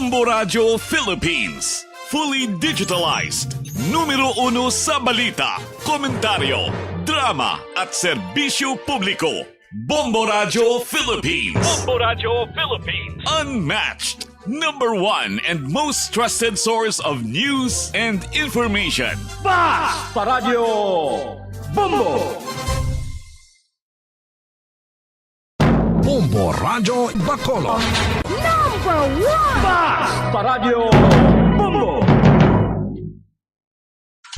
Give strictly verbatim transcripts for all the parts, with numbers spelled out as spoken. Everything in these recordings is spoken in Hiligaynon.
Bombo Radyo Philippines, fully digitalized, numero uno sa balita, komentaryo, drama, at serbisyo publiko. Bombo Radyo Philippines. Bombo Radyo Philippines. Unmatched, number one and most trusted source of news and information. Basta Radyo Bombo! Bombo Radyo Bacolod. Number one! Basta Radyo Bombo!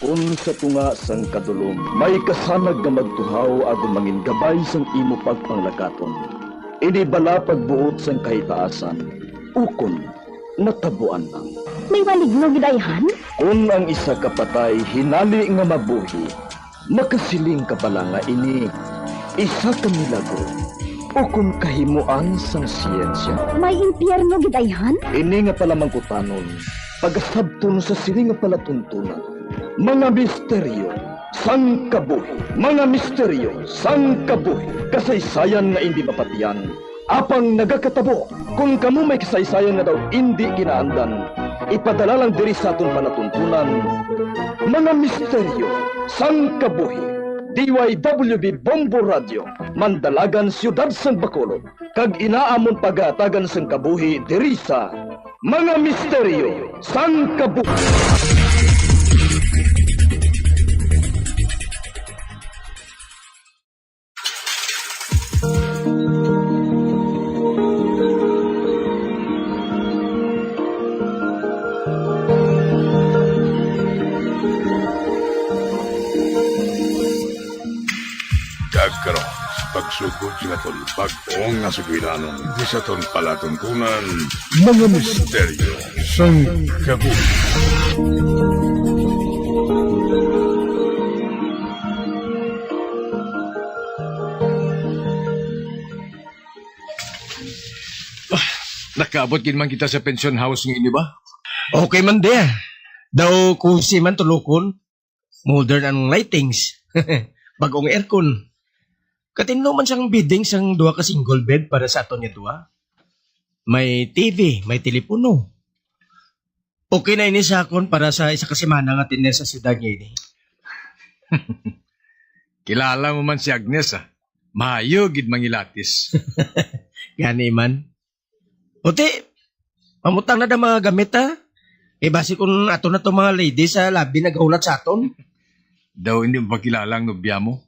Kun sa tunga sang kadulom may kasanag nga magtuhaw agud mangin gabay sang imo pagpanglakaton, ini bala pagbuot sang kahitaasan, ukon natabuan lang. May maligno gid ayhan? Kun ang isa ka patay hinali nga mabuhi, makasiling ka bala nga ini isa ka milagro ukon kahimoan sang siyensya? May impyerno gid ayhan? Ini nga palamangkutanon pagasabton sa sini nga palatuntunan. Mga misteryo sang kabuhi. Mga misteryo sang kabuhi. Kasaysayan nga indi mapatian, apang nagakatabo. Kon kamo may kasaysayan nga daw indi kinaandan, ipadala lang diri sa aton palatuntunan. Mga misteryo sang kabuhi. D Y W B Bombo Radio, Mandalagan, Siyudad sang Bacolod, kag ina amon pagahatagan sang kabuhi diri sa Mga Misteryo sang Kabuhi. Kag karon, sa pagsugod sing aton bag-o nga sugilanon, di sa aton palatuntunan, mga misteryo sang kabuhi. Ah, nakaabot gid man kita sa pension house nga ini ba? Okay man, di, ah. Daw cozy man tulokon. Modern ang lightings. Bag-ong aircon. Katinlo man sang bedding sang duha ka single bed para sa aton nga duha. May T V, may telepono. Okay na ini sa akon para sa isa ka semana nga tiner sa siyudad nga ini. Kilala mo man si Agnes, ah. Maayo gid mangilatis. Gani man. Uti, mamutang na da mga gamit, ha? Eh, basi kung ato na to mga ladies sa labi nagahulat sa aton. Daw hindi mo pakilala ang nobya mo.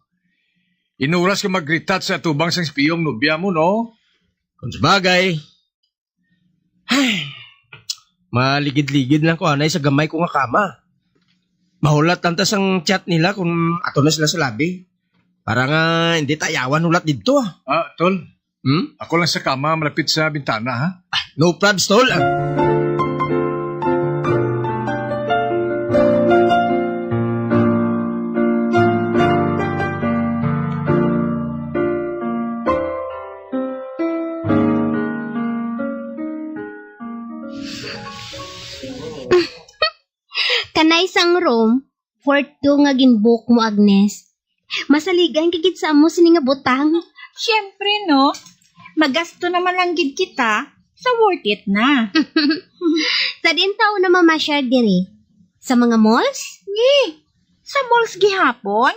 Inuras ka mag-retouch sa atubang sang espiyong nobya mo, no? Kung sabagay. Ay, maligid-ligid lang ko anay sa gamay ko nga kama. Mahulat lang ta sang chat nila kung ato na sila sa labi. Para nga hindi ta yawan hulat didto, ah. Ah, tol. Hmm? Ako lang sa kama, malapit sa bintana, ha? Ah, no probs, tol. Ah. Kanay sang room, fourth two nga ginbook mo, Agnes. Masaligan ka gid sa amo sini nga butang. Siyempre, no? Magasto naman lang gid kita, sa worth it na. Sa diin ta una mamasyar diri? Sa mga malls? Ni, sa malls gihapon?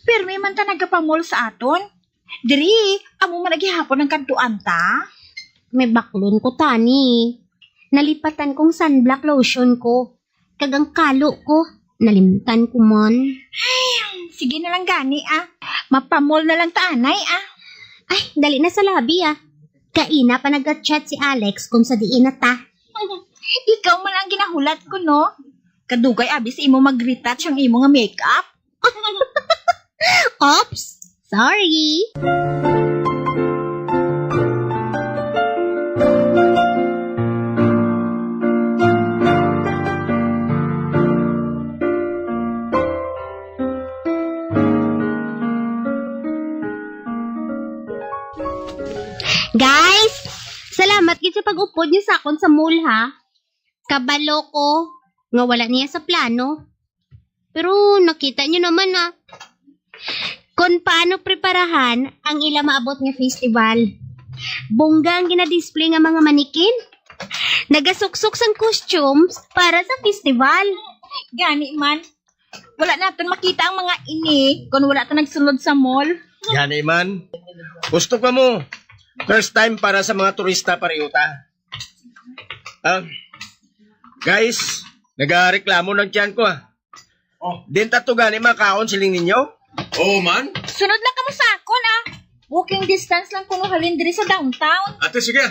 Pirmi man ta nagapamall sa aton. Diri, amo man na gihapon ang kadtuan ta. May baklon ko tani. Nalipatan kong sunblock lotion ko. Kag ang kalo ko, nalimtan ko man. Ay, sige na lang gani, ah. Mapamall na lang ta anay, ah. Ay, dali na sa labi, ah. Kaina pa nagka-chat si Alex kung sa diin na ta. Ikaw man ang ginahulat ko, no? Kadugay abi sa imo mag-retouch ang imo nga makeup. Oops! Sorry! Guys, salamat gid sa pag-upod niyo sa akon sa mall, ha. Kabalo ko nga wala niya sa plano. Pero nakita niyo naman na kung paano preparahan ang ila maabot nga festival. Bongga ang ginadisplay nga mga manikin. Nagasuksok sang costumes para sa festival. Gani man, wala naton makita ang mga ini kon wala ta nagsulod sa mall. Gani man, gusto ka mo, first time para sa mga turista, pareho ta. Ah, guys, nagareklamo ng tiyan ko, ah. Oh. Din ta to gani makaon, siling ninyo? Oo man. Sunod lang kamo sa akon, ah. Walking distance lang kuno halin diri sa downtown. Ate, sige.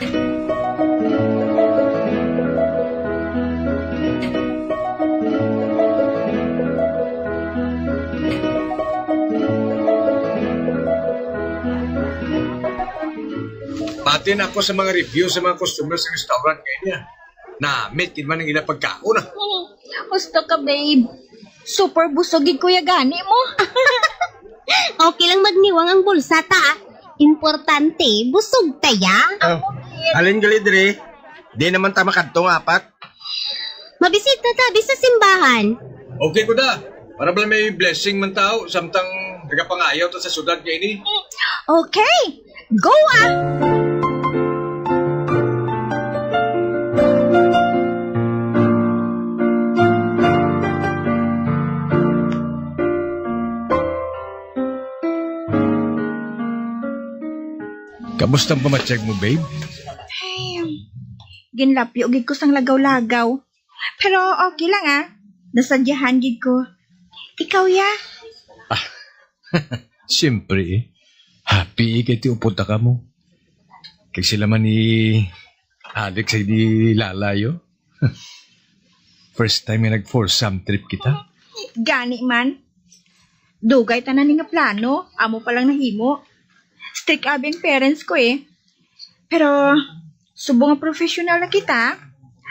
Pati na ako sa mga review sa mga customers sa restaurant kay niya. Na-meet gid man ang ila pagkaon, ah. Hmm. Gusto ka, babe? Super busog gid kuya gani mo. Okay lang magniwang ang bulsa ta. Importante, busog ta ya. Oh, alin gali diri? Di naman ta makadto nga apat. Mabisita ta, bi sa simbahan. Okay ko da. Para bala may blessing man tao, samtang nagapangayaw ta sa syudad nga ini. Okay. Go, ah! Kamusta ang pamatyag mo, babe? Ay, ginlapyo gid ko sang lagaw-lagaw. Pero okay lang, ah. Nasadyahan gid ko. Ikaw, ya? Siyempre, eh. Happy, eh, kay ti upod ta kamo. Kay sila man ni Alex ay di lalayo. First time nga nag-foursome trip kita. Gani man. Dugay tanan ni nga plano, amo pa lang nahimo. Strict abi ang parents ko, eh. Pero, subong nga professional na kita,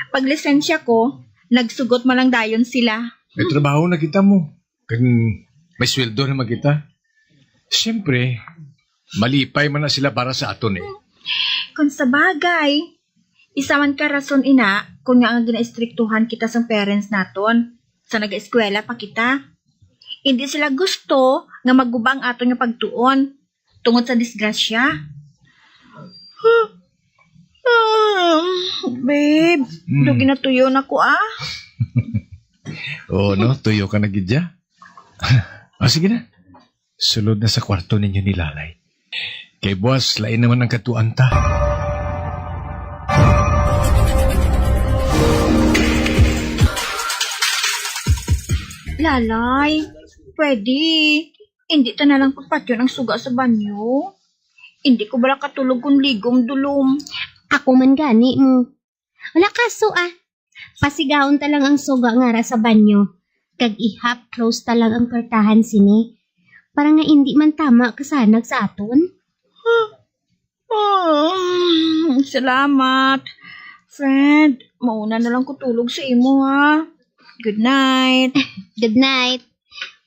pag lisensya ko, nagsugot man lang dayon sila. May trabaho na kita mo. Kag may sweldo naman kita. Siyempre, malipay man na sila para sa aton, eh. Kung sa bagay, isa man ka rason ina kung nga nga ginaistriktuhan kita sang parents naton sa nag-eskwela pa kita. Hindi sila gusto nga maguba ang aton nga pagtuon tungod sa disgrasya. Ah, babe, Hmm. do ginatuyo na ko, ah. Oo, no? Tuyo ka na gid, ya. Ah, sige na. Sulod na sa kwarto ninyo ni Lalay. Kay buwas, lain naman ang katuan ta. Lalay, pwede. Hindi ta na lang pagpatyon ang suga sa banyo. Hindi ko bala katulog kung ligom dulom. Ako man gani mo. Wala kaso, ah. Pasigahon ta lang ang suga nga ara sa banyo. Kag i-half close ta lang ang portahan sini. Para nga indi man tama kasanag sa aton. Ah, salamat. Friend, mauna na lang ko tulog sa imo, ha. Good night. Good night.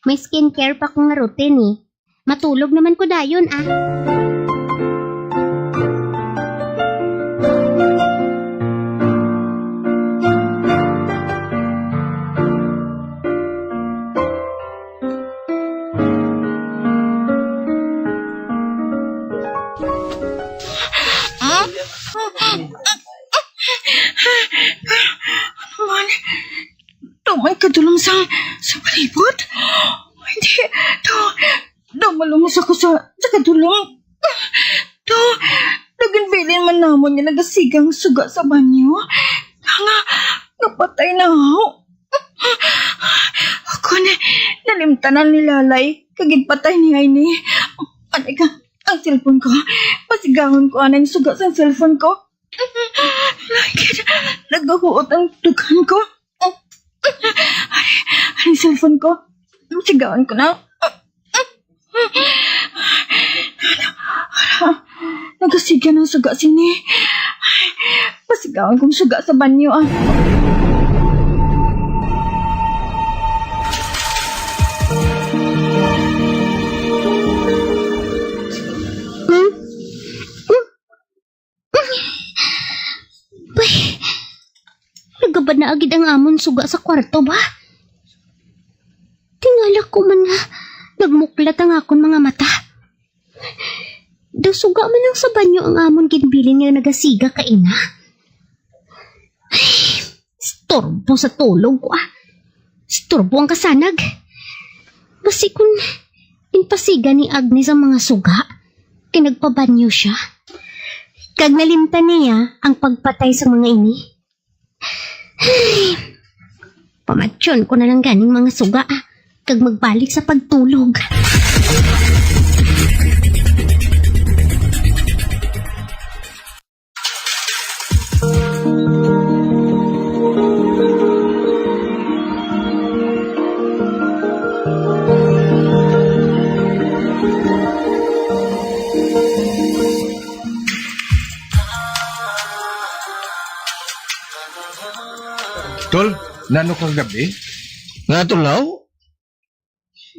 May skincare pa ko nga routine, eh. Matulog naman ko dayon, ah. Ano man? Tuman kadulom sa, sa palibot? Hindi. To, daw malumos ako sa, sa kadulom. To, naginbilin man namon nga nagasigang suga sa banyo. Nga, nga patay na ako. Ako na, nalimtanan ni Lalay, kag ginpatay ni Heine. Ano ka, ang cellphone ko. Pasigahon ko anang suga sa cellphone ko. Lagi, nagahuot ang dughan ko. Ay, ay, cellphone ko. Sigawan ko na. Nagasiga ng suga sini. Ay, pasigawan kong suga sa banyo, ah. Hmm? Bay, nagabana gid ang amon suga sa kwarto ba? Tingala ko man nga nagmuklat ang akon mga mata. Daw suga man lang sa banyo ang amon ginbilin nga nagasiga kaina. Istorbo sa tulog ko, ah. Istorbo ang kasanag. Basi kun ginpasiga ni Agnes ang mga suga, kay nagpabanyo siya. Kag nalimtan niya ang pagpatay sa mga ini. Pamatyon ko na lang ganing mga suga, ah, kag magbalik sa pagtulog. Tol, nano ka kagabi? Nga, tulaw?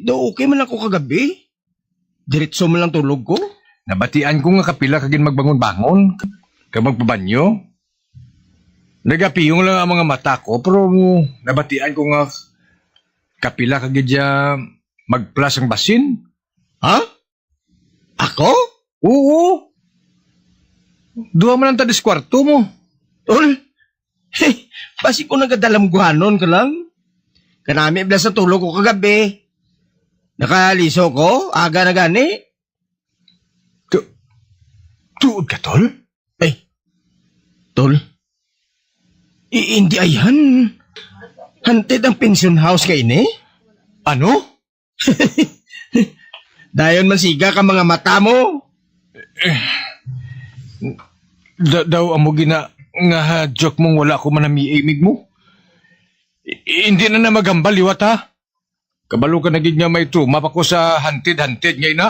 Daw okay man ako kagabi. Diretso man lang tulog ko. Nabatian ko nga kapila ka gid magbangon-bangon kag magpabanyo. Nagapiyong lang ang mga mata ko, pero nabatian ko nga kapila ka gid siya mag-flush ang basin. Ha? Ako? Oo. Duha man ang tadis kwarto mo. Tol, basi ko nagadalamguhanon ka lang. Kanami bala sa tulog ko kagabi. Nakaliso ko, aga na gani. Tu-, tuod ka, tol? Ay, tol. I-, hindi ayhan. Haunted ang pension house nga ini? Ano? Dayon man siga ka mga mata mo. Da-, daw amo gina nga ha, joke mong wala ko manamiig mo. I-, hindi na na maghambal liwat, ha? Kabalo ka na gid nga may trauma pa ko sa haunted-haunted nga ina.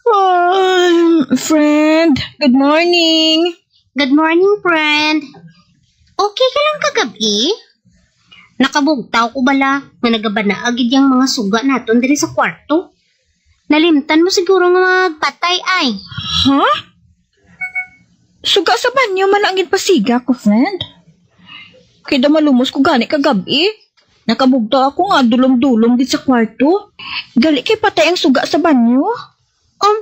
Ah, friend, good morning. Good morning, friend. Okay ka lang kagabi? Nakabugtaw ko bala nga nagabana gid yang mga suga naton diri sa kwarto. Nalimtan mo siguro nga magpatay, ay. Ha? Suga sa banyo man ang ginpasiga ko, friend. Kay daw malumos ko gani kagabi. Nakabugtaw ako nga dulom-dulom gid sa kwarto. Gali kay patay ang suga sa banyo. Um,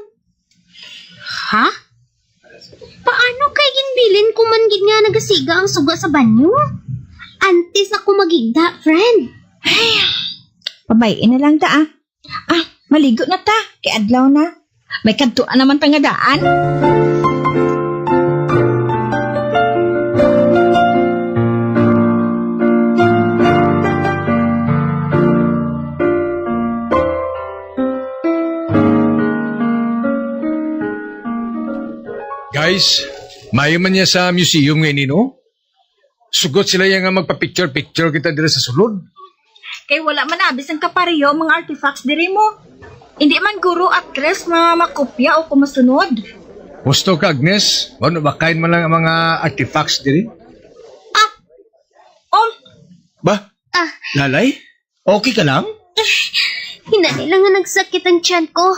ha? Paano kay ginbilin ko man gid nga nagasiga ang suga sa banyo? Antes ako maghigda, friend. Ay, pabay-i na lang ta, ah. Ah, maligo na ta. Kay adlaw na. May kadtuan naman ta nga daan. Guys, maayo man niya sa museum nga ini, no? Sugot sila ya nga magpa-picture-picture kita diri sa sulod. Kay wala man abi sang kapareho ang mga artifacts diri mo. Hindi man guro, at least, mga makopya o kumusunod. Gusto ka, Agnes? Wano, bakain man lang ang mga artifacts diri. Ah! Oh! Ba? Ah! Lalay? Okay ka lang? Hinali lang nga nagsakit ang tiyan ko.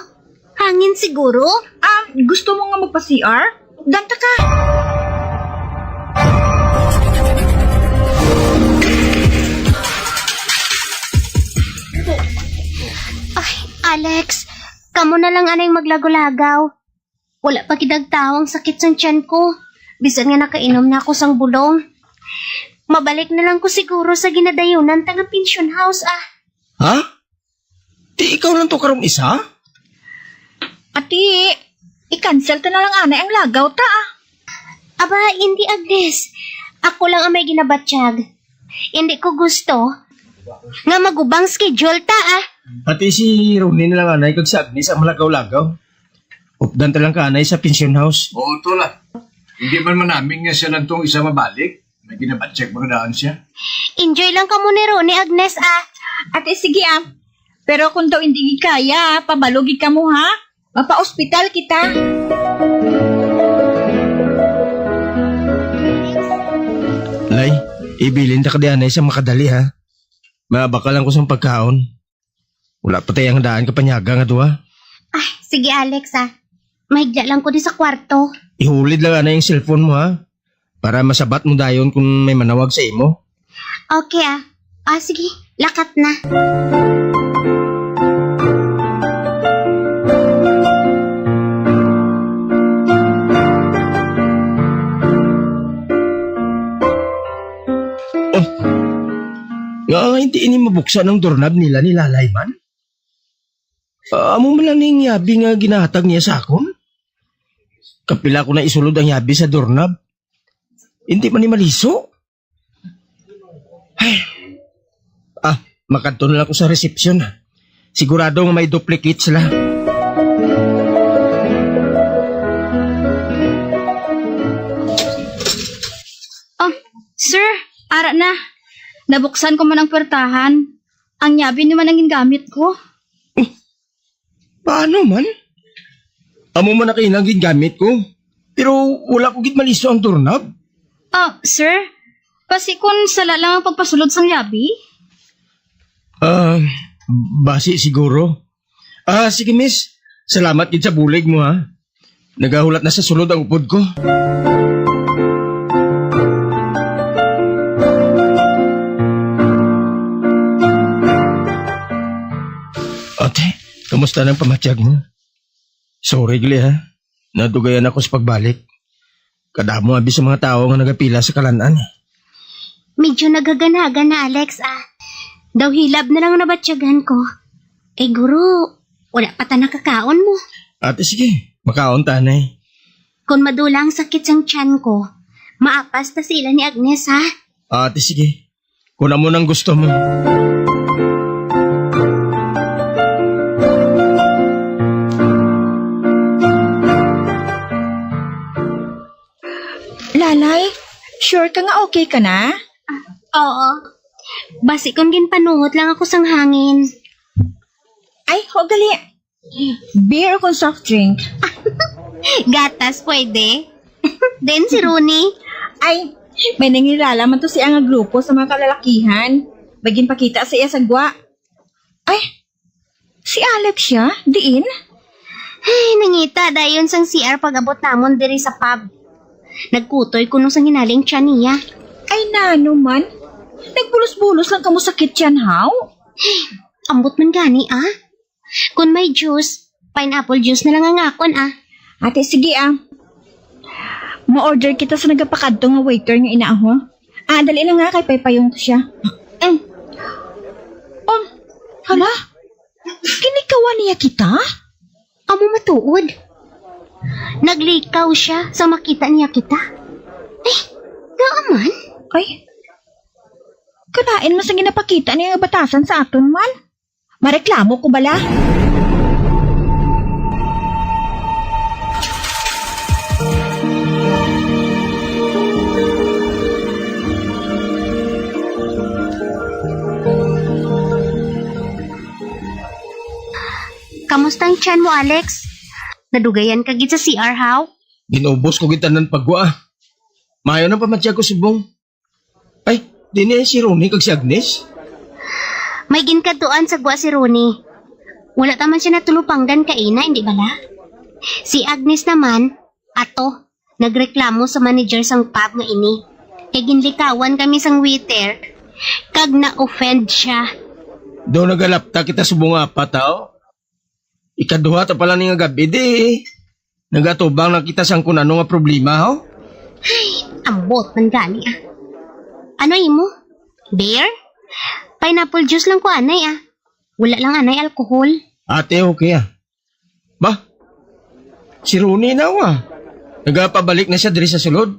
Hangin siguro? Ah, gusto mo nga magpa-C R? Danta ka! Ay, Alex, kamo na lang anay maglagaw-lagaw. Wala pa gid nagtawo ang sakit sang tiyan ko. Bisan nga nakainom na ako sang bulong. Mabalik na lang ko siguro sa ginadayunan ta nga pension house, ah. Ha? Di ikaw lang to karon isa? Ati, i-cancel ta na lang anay ang lagaw ta, ah. Aba, hindi, Agnes. Ako lang ang may ginabatyag. Hindi ko gusto nga magubang schedule ta, ah. Pati si Ronnie na lang anay kag si Agnes ang malagaw-lagaw. Updan ta lang ka anay sa pension house. Oo, tol, ah. Hindi man manaming nga siya lang tong isa mabalik. May ginabatyag mga daan siya. Enjoy lang kamo ni Ronnie, Agnes, ah. Ate, sige, ah. Pero kung daw hindi gid kaya, ah, pabalo gid kamo, ha? Mapa-ospital kita. Lay, ibilin ta ka di anay sa makadali, ha? Mabakal lang ko sang pagkaon. Wala pa tay ang daan kapanyaga nga duha. Ah, sige, Alex, ah. Mahigda lang ko di sa kwarto. Ihulid lang anay ang cellphone mo, ha? para masabat mo dayon kung may manawag sa imo. Okay, ah. Ah, sige. Lakat na. Oh. Nga, hindi ini mabuksan ang doorknob nila ni Lalay man? Ah, amo man lang ning yabi nga ginahatag niya sa akon. Kapila ko na isulod ang yabi sa doorknob. Hindi man ni maliso. Ay. Ah, makadto na lang ko sa resepsyon, ah. Sigurado nga may duplicate sila. Oh, sir, ara na. Nabuksan ko man ang pwertahan. Ang yabi ni man ang gingamit ko. Paano man? Amo man na kaina ang gingamit ko. Pero wala ko gid maliso ang doorknob. Ah, sir, basi kon sala lang ang pagpasulod sang yabi? Ah, basi siguro. Ah, sige, miss. Salamat gid sa bulig mo, ha. Nagahulat na sa sulod ang upod ko. Ate, kumusta nang pamatyag mo? Sorry, gali, ha. Nadugayan ako sa pagbalik. Kadamo abi sa mga tawo nga nagapila sa kalan-an, eh. Medyo naghaganagan na, Alex, ah. Daw hilab na lang ang nabatyagan ko. Eh, guro, wala pa ta nakakaon mo. Ate, sige. Makaon ta, anay. Kon madula ang sakit sang tiyan ko, maapas ta sila ni Agnes, ha? Ate, sige. Kung amo nang gusto mo. Lalay, sure ka nga okay ka na? Oo. Basi kon ginpanuhot lang ako sang hangin. Ay, ho, gali. Beer o kung soft drink? Gatas, pwede? Then si Rooney? Ay, may nangilala man to siya nga grupo sa mga kalalakihan. May ginpakita sa iya sa gwa. Ay, si Alex siya? Diin? Ay, nangita dayon sang C R pag-abot namon diri sa pub. Nagkutoy kuno sang hinali ang tiyan niya. Ay, nano man? Nagbulos-bulos lang kamo sakit tiyan, haw? Ambot man gani, ah. Kon may juice, pineapple juice na lang ang akon, ah. Ate, sige, ah. Ma-order kita sa nagapakadto nga waiter nga ina, ho. Ah, dali lang, ha, kay paypayon ko siya. Mm. Oh, hala? Kinikawan niya kita? Amo matuod. Naglikaw siya sa makita niya kita. Eh, ngaa man? Ay, kalain man sa ginapakita niya nga batasan sa aton man. Mareklamo ko bala? Kamusta ang tiyan mo, Alex? Nadugayan ka gid sa C R, haw? Ginubos ko gid tanan pagwa. Maayo na pamatyag ko subong. Ay, di ni si Ronnie kag si Agnes? May ginkadtuan sa gwa si Ronnie. Wala ta man siya natulupangdan kaina, hindi bala? Si Agnes naman, ato, nagreklamo sa manager sang pub nga ini. Kay ginlikawan kami sang waiter, kag na-offend siya. Do nagalapta kita subong nga apat, ha, oh. Ikaduha ta pala ni nga gab-i, di nagatubang na kita sang kun ano nga problema, ho? Ay, ambot man gani, ah. Ano imo? Beer? Pineapple juice lang ko anay, ah. Wala lang anay alcohol. Ate, okay, ah. Ba? Si Ronnie na, ah. Nagapabalik na siya diri sa sulod.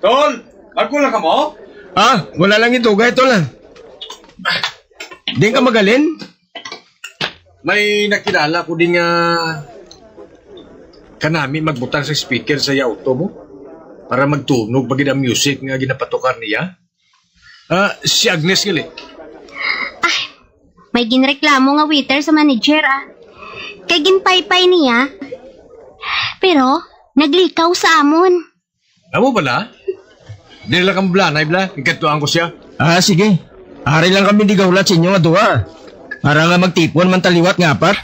Tol, bago lang ka mo? Ah, wala lang itugay, tol, ah. Di ka magalin? May nakilala ko din nga kanami magbutang sa speaker sa iya auto mo para magtunog pag ang music nga ginapatukar niya. Ah, si Agnes gali. Ay, may ginreklamo nga waiter sa manager, ah. Kay ginpaypay niya. Pero, naglikaw sa amon. Amo bala? Diri lang kamo bala, nay bala. Ikadtuan ko siya. Ah, sige. Ari lang kami di gahulat sa inyo nga duha. Para nga magtipon man ta liwat nga apat.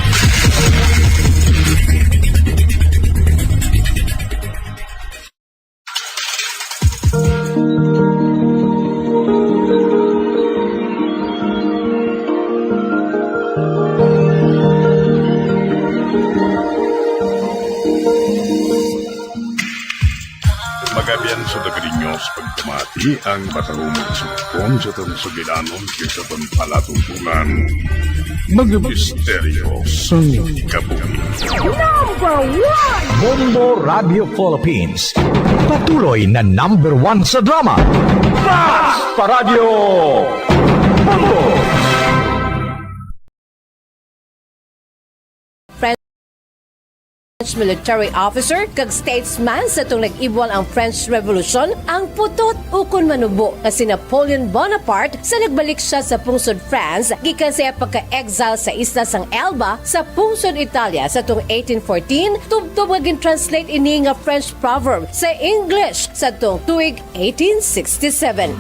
Magabian sa Dagari News, pagpamati ang matarong nga sumpon sa atong sugilanon kag sa atong palatuntunan. Mga misteryo sang kabuhi. Number one! Bombo Radio Philippines. Patuloy na number one sa drama. Basta Radyo Bombo! French military officer kag statesman sa atong nag-ibwal ang French Revolution, ang putot ukon manubo nga si Napoleon Bonaparte sa nagbalik siya sa pungsod France gikan sa iya pagka-exile sa isla sang Elba sa pungsod Italia sa tuong eighteen fourteen, tubtob nga gin-translate ini nga French proverb sa English sa tuong tuig eighteen sixty-seven.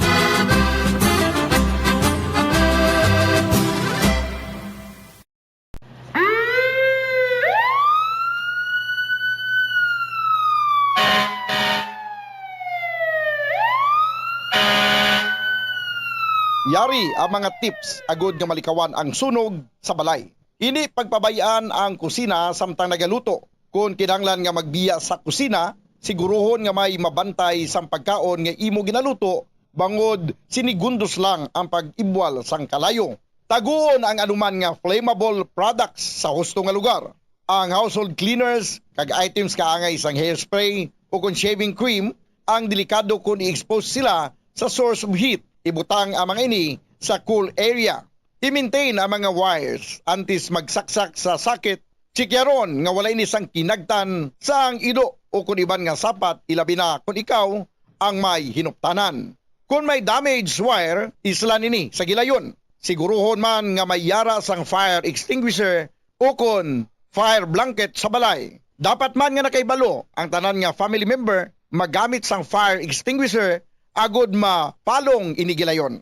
Yari ang mga tips agud nga malikawan ang sunog sa balay. Hindi pagpabay-an ang kusina samtang nagaluto. Kon kinahanglan nga magbiya sa kusina, siguruhon nga may mabantay sang pagkaon nga imo ginaluto, bangod sinigundos lang ang pag-ibwal sang kalayo. Taguon ang anuman nga flammable products sa husto nga lugar. Ang household cleaners kag items kaangay sang hairspray ukon shaving cream ang delikado kon i-expose sila sa source of heat. Ibutang ang mga ini sa cool area. I-maintain ang mga wires antes magsaksak sa socket. Chikyaron nga wala ini sang kinagtan sang ido ukon iban nga sapat, ilabi na kon ikaw ang may hinuptanan. Kon may damaged wire, islan ini sa gilayon. Siguruhon man nga may yara sang fire extinguisher ukon fire blanket sa balay. Dapat man nga nakahibalo ang tanan nga family member magamit sang fire extinguisher agud mapalong ini gilayon.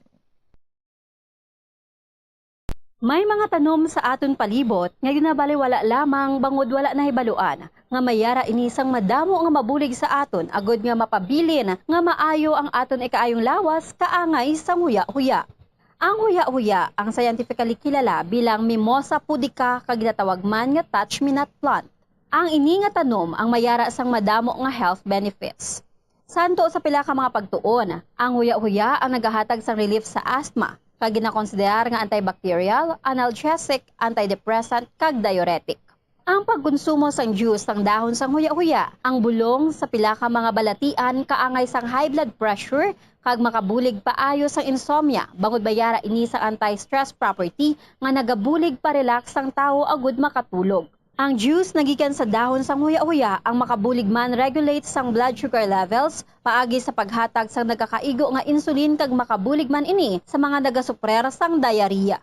May mga tanom sa aton palibot nga ginabaliwala lamang bangod wala nahibaluan nga may yara ini sang madamo nga mabulig sa aton agud nga mapabilin nga maayo ang aton ikaayong lawas kaangay sang huya-huya. Ang huya-huya, ang scientifically kilala bilang Mimosa pudica kag ginatawag man nga touch-me-not plant. Ang ini nga tanom ang may yara sang madamo nga health benefits. Santo sa pila ka mga pagtuon, ang huya-huya ang nagahatag sang relief sa asthma, kag ginakonsiderar nga antibacterial, analgesic, antidepressant, kag diuretic. Ang pagkonsumo sang juice sang dahon sang huya-huya, ang bulong sa pila ka mga balatian kaangay sang high blood pressure kag makabulig paayo sang insomnia, bangod may yara ini sang anti-stress property nga nagabulig pa-relax sang tawo agud makatulog. Ang juice nga gikan sa dahon sang huya-huya ang makabulig man regulate sang blood sugar levels paagi sa paghatag sang nagakaigo nga insulin, kag makabulig man ini sa mga nagasuprer sang diarrhea.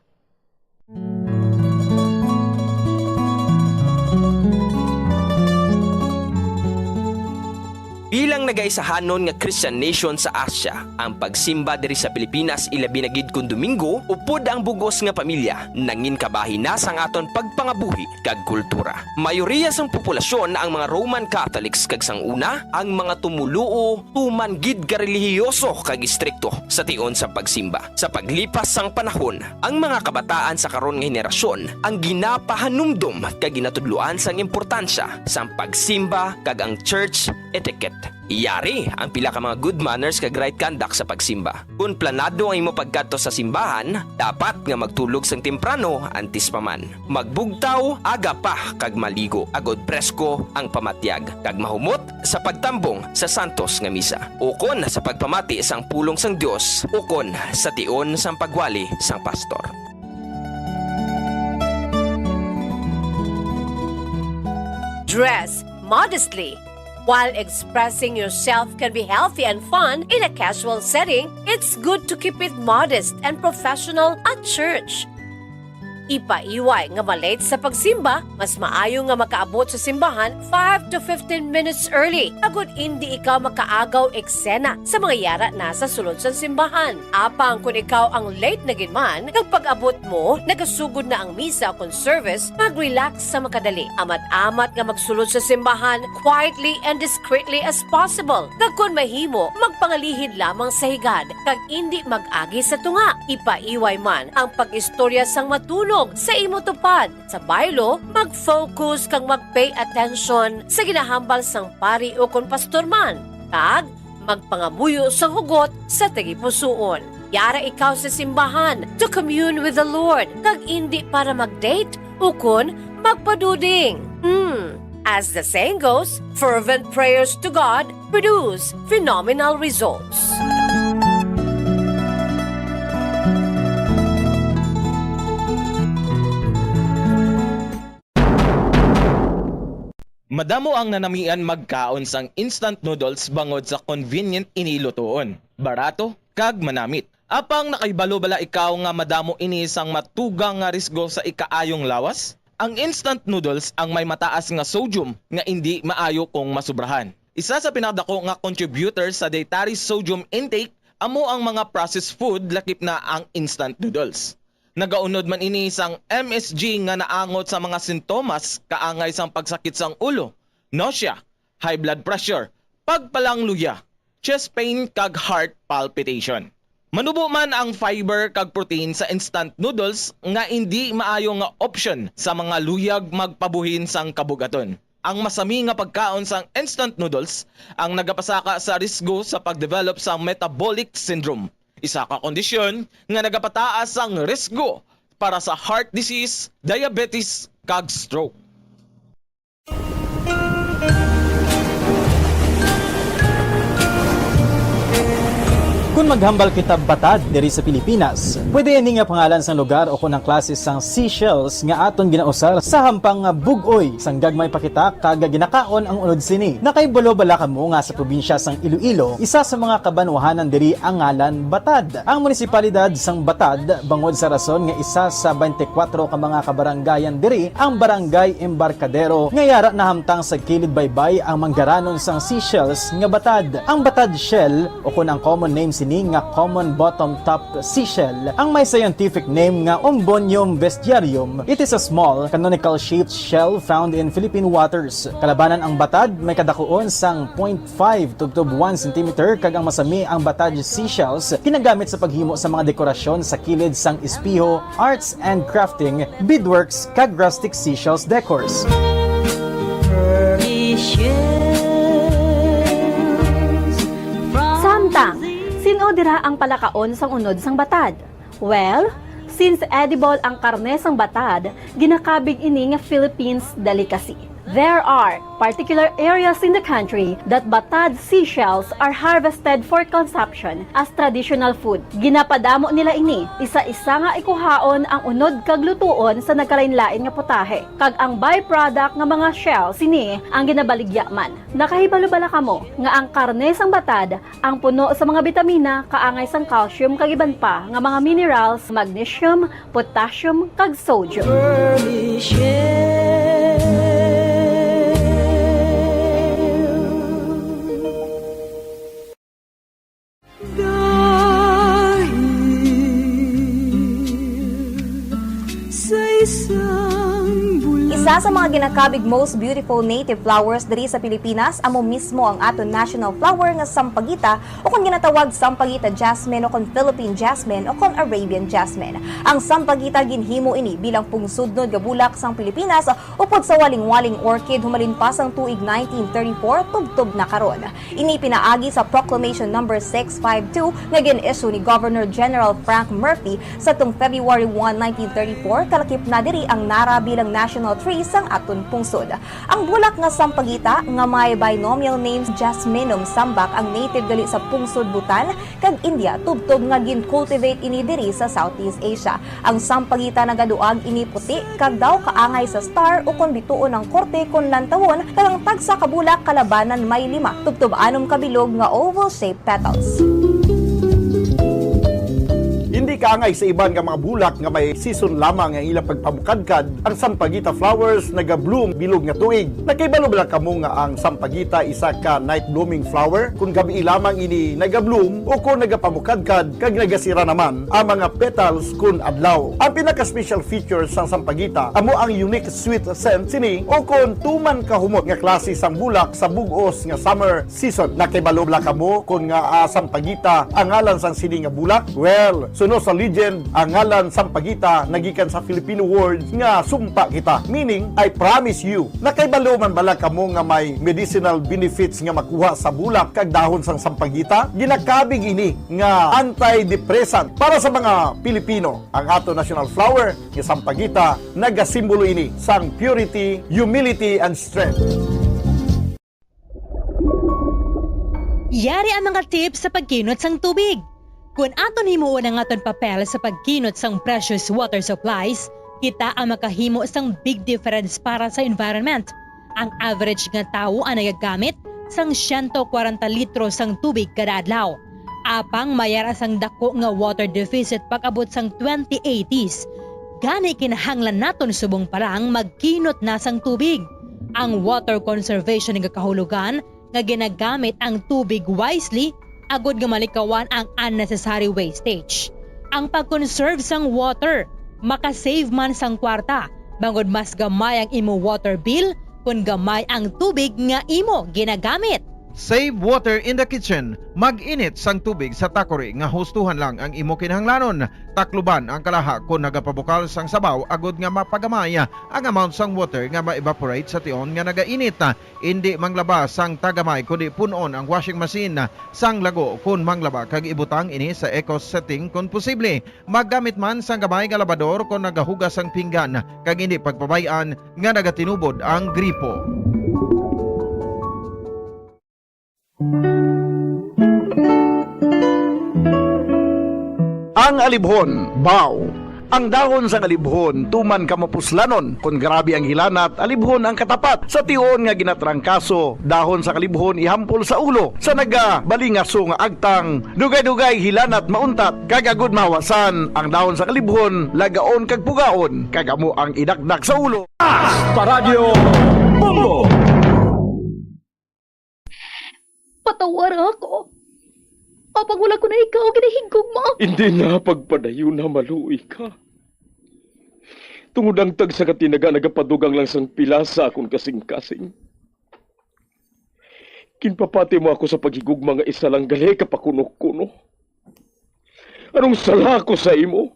Bilang nagaisahanon nga Christian nation sa Asia, ang pagsimba diri sa Pilipinas, ilabi na gid kon Domingo, upod ang bug-os nga pamilya, nangin kabahin na sang aton pagpangabuhi kag kultura. Mayoriya sang populasyon ang mga Roman Catholics, kag sang una, ang mga tumoluo tuman gid ka relihiyoso kag istrikto sa tion sang pagsimba. Sa paglipas sang panahon, ang mga kabataan sa karon nga henerasyon ang ginapahanumdom kag ginatudloan sang importansya sang pagsimba kag ang church etiquette. Yari ang pila ka mga good manners kag right conduct sa pagsimba. Kon planado ang imo pagkadto sa simbahan, dapat nga magtulog sang temprano antes pa man. Magbugtaw aga pa kag maligo, agod presko ang pamatyag, kag mahumot sa pagtambong sa santos nga misa, ukon sa pagpamati sang pulong sang Dios, ukon sa tion sang pagwali sang pastor. Dress modestly. While expressing yourself can be healthy and fun in a casual setting, it's good to keep it modest and professional at church. Ipaiway nga ma-late sa pagsimba, mas maayo nga makaabot sa simbahan five to fifteen minutes early, agud indi ikaw makaagaw eksena sa mga yara na sa sulod sang simbahan. Apang kon ikaw ang late na gid man, kag pag-abot mo, nagasugod na ang misa kon service, mag-relax sa makadali. Amat-amat nga magsulod sa simbahan quietly and discreetly as possible. Kag kon mahimo, magpangalihid lamang sa higad, kag indi mag-agi sa tunga. Ipaiway man ang pag-istorya sang matunog sa imo tupad. Sa baylo, mag-focus kag mag-pay attention sa ginahambal sang pari ukon pastor man. kag magpangamuyo sang hugot sa tagipusoon. Yara ikaw sa simbahan to commune with the Lord, kag indi para mag-date ukon magpaduding. Hmm. As the saying goes, fervent prayers to God produce phenomenal results. Madamo ang nanamian magkaon sang instant noodles bangod sa convenient ini lutuon, barato, kag manamit. Apang nakahibalo bala ikaw nga madamo ini sang matugang nga risgo sa ikaayong lawas? Ang instant noodles ang may mataas nga sodium nga indi maayo kung masubrahan. Isa sa pinakadako nga contributor sa dietary sodium intake amo ang mga processed food, lakip na ang instant noodles. Nagaunod man ini sang M S G nga naangot sa mga sintomas kaangay sang pagsakit sang ulo, nausea, high blood pressure, pagpalangluya, chest pain kag heart palpitation. Manubo man ang fiber kag protein sa instant noodles nga indi maayo nga option sa mga luyag magpabuhin sang kabugaton. Ang masami nga pagkaon sang instant noodles ang nagapasaka sa risgo sa pag-develop sa metabolic syndrome, isa ka kondisyon nga nagapataas sang risgo para sa heart disease, diabetes, kag stroke. Kon maghambal kita batad diri sa Pilipinas, pwede ini nga pangalan sang lugar o kon ang klase sang seashells nga aton ginausar sa hampang nga bug-oy sang gagmay pa kita kag ginakaon ang unod sini. Nakahibalo bala kamo nga sa probinsya sang Iloilo, isa sa mga kabanwahanan diri ang ngalan Batad? Ang munisipalidad sang Batad, bangod sa rason nga isa sa twenty-four ka mga kabarangayan diri ang Barangay Embarcadero, nga yara nahamtang sa kilid baybay ang manggaranon sang seashells nga batad. Ang batad shell, o kon ang common name sini nga common bottom top seashell, ang may scientific name nga Umbonium vestiarium. It is a small, canonical-shaped shell found in Philippine waters. Kalabanan ang batad, may kadakuon sang point five tubtob one centimeter, kag ang masami ang batad seashells ginagamit sa paghimo sa mga dekorasyon sa kilid sang espeho, arts and crafting, beadworks, kag rustic seashells decors. Samtang, sin-o dira ang palakaon sang unod sang batad? Well, since edible ang karne sang batad, ginakabig ini nga Philippines delicacy. There are particular areas in the country that batad seashells are harvested for consumption as traditional food. Ginapadamo nila ini, isa-isa nga ikuhaon ang unod kag lutuon sa nagkalainlain nga putahe, kag ang byproduct nga mga shell sini ang ginabaligya man. Nakahibalo bala kamo nga ang karne sang batad ang puno sa mga bitamina kaangay sang calcium kag iban pa nga mga minerals, magnesium, potassium, kag sodium. Isa sa mga ginakabig most beautiful native flowers diri sa Pilipinas amo mismo ang aton national flower nga sampagita, o kon ginatawag sampagita jasmine, o kon Philippine jasmine, o kon Arabian jasmine. Ang sampagita, ginhimo ini bilang pungsudnod nga bulak sang Pilipinas upod sa walingwaling orchid humalin pa sang tuig nineteen thirty-four tubtob na karon. Ini pinaagi sa Proclamation Number six five two nga gin-issue ni Governor General Frank Murphy sadtong February one, nineteen thirty-four, kalakip na diri ang nara bilang national tree sang aton pungsod. Ang bulak nga sampagita nga may binomial names Jasminum sambac ang native gali sa pungsod Bhutan kag India, tubtob nga gin-cultivate ini diri sa Southeast Asia. Ang sampagita nagaduag ini puti kag daw kaangay sa star ukon bituon ang korte kon lantawon, kag ang tagsa ka bulak kalabanan may lima tubtob anom ka bilog nga oval-shaped petals. Indi kaangay sa iban nga mga bulak nga may season lamang ang ilang pagpamukadkad, ang sampagita flowers naga-bloom bilog nga tuig. Nakahibalo bala kamo nga ang sampagita isa ka night blooming flower? Kon gabii lamang ini naga-bloom o kon nagapamukadkad kag nagasira naman ang mga petals kon adlaw. Ang pinaka-special feature sang sampagita amo ang unique sweet scent sini o kon tuman kahumot nga klase sang bulak sa bug-os nga summer season. Nakahibalo bala kamo kon ngaa sampagita ang ngalan sang sini nga bulak? Well, suno sa Legend, ang ngalan Sampaguita nagikan sa Filipino word nga sumpa kita, meaning I promise you. Nakahibalo man bala kamo nga may medicinal benefits nga makuha sa bulak kag dahon sang sampaguita? Ginakabig ini nga antidepressant para sa mga Pilipino. Ang ato national flower nga sampaguita nagasimbolo ini sang purity, humility, and strength. Yari ang mga tips sa pagkinot sang tubig. Kon aton himuon ang aton papel sa pagkinot sang precious water supplies, kita ang makahimo sang big difference para sa environment. Ang average nga tawo ang nagagamit sang siyento kwarenta litro sang tubig kada adlaw. Apang may ara sang dako nga water deficit pag-abot sang twenty eighties. Gani kinahanglan naton subong pa lang magkinot na sang tubig. Ang water conservation nga kahulogan nga ginagamit ang tubig wisely agud nga malikawan ang unnecessary wastage. Ang pag-conserve sang water makasave man sang kwarta, bangod mas gamay ang imo water bill kon gamay ang tubig nga imo ginagamit. Save water in the kitchen. Mag-init sang tubig sa takori nga hustuhan lang ang imo kinahanglanon. Takluban ang kalaha kon nagapabukal sang sabaw agud nga mapagamay ang amount sang water nga ma-evaporate sa tion nga nagainit. Indi manglaba sang tagamay, kundi pun-on ang washing machine sang lago kon manglaba kag ibutang ini sa eco setting kon posible. Maggamit man sang gamay nga labador kon nagahugas sang pinggan, kag indi pagpabay-an nga nagatinubod ang gripo. Ang alibhon, baw. Ang dahon sang alibhon tuman ka mapuslanon. Kon grabe ang hilanat, alibhon ang katapat. Sa tion nga ginatrangkaso, dahon sang alibhon ihampol sa ulo. Sa nagabalingaso nga agtang, dugay-dugay hilanat mauntat, kag agud mahawasan ang dahon sang alibhon, lagaon kag pugaon, kag amo ang idakdak sa ulo. Paradyo Bombo! Patawara ako. Apang wala ko na ikaw ginahigugma. Hindi na pagpadayon na maluoy ka. Tungod ang tagsa ka tinaga nagapadugang lang sang pila sa akon kasing-kasing. Ginpapati mo ako sa paghigugma nga isa lang gali ka pakuno-kuno. Anong sala ko sa imo?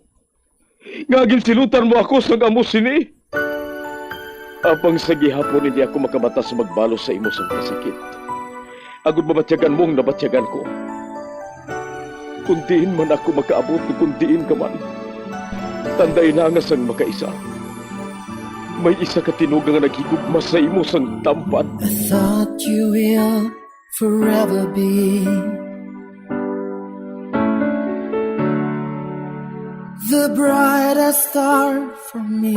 Nga ginsilutan mo ako sang amo sini? Apang sa gihapon hindi ako makabatas magbalos sa imo sang kasakit, agud mabatyagan mo ang nabatyagan ko. Kon diin man ako makaabot, kon diin ka man, tanday na nga sang makaisa, may isa ka tinuga nga naghigugma sa imo sang tampad. I thought you will forever be the brightest star for me.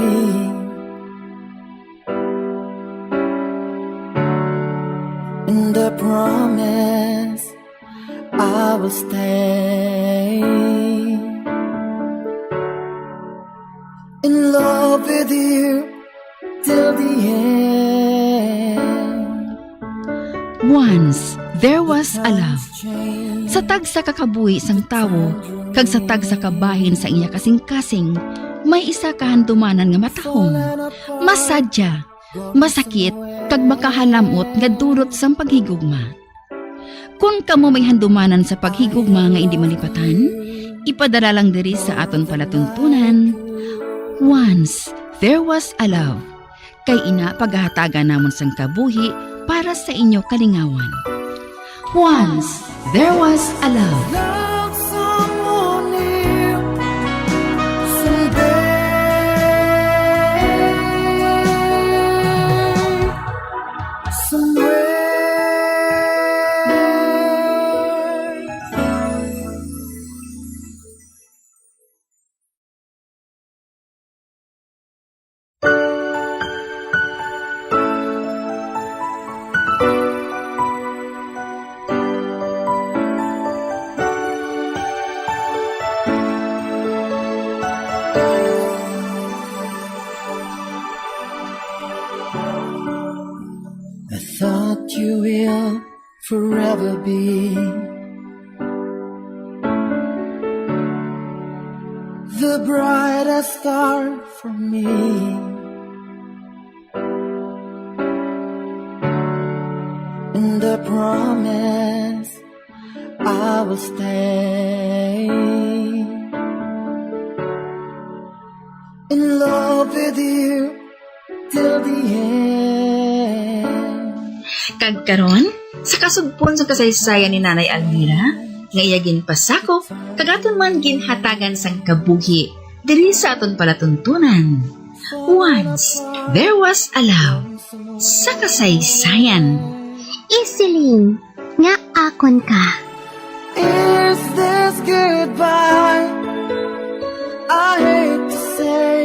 And I promise I will stay in love with you till the end. Once there was a love. Sa tagsa ka kabuhi sang tawo kag sa tagsa ka bahin sang iya kasing-kasing, may isa ka handumanan nga matahom, masadya, masakit, kag makahalam-ot nga dulot sang paghigugma. Kon kamo may handumanan sa paghigugma nga indi malipatan, ipadala lang diri sa aton palatuntunan. Once there was a love. Kay ina pagahatagan namon sang kabuhi para sa inyo kalingawan. Once there was a love. I thought you will forever be the brightest star for me. And I promise I will stay. In love with you till the end. Kag karon, sa kasugpon sa kasaysayan ni Nanay Almira, nga iya ginpasakop, kag aton man ginhatagan sang kabuhi diri sa aton palatuntunan. Once, there was a love sa kasaysayan. Isiling nga akon ka. Is this goodbye? I hate to say.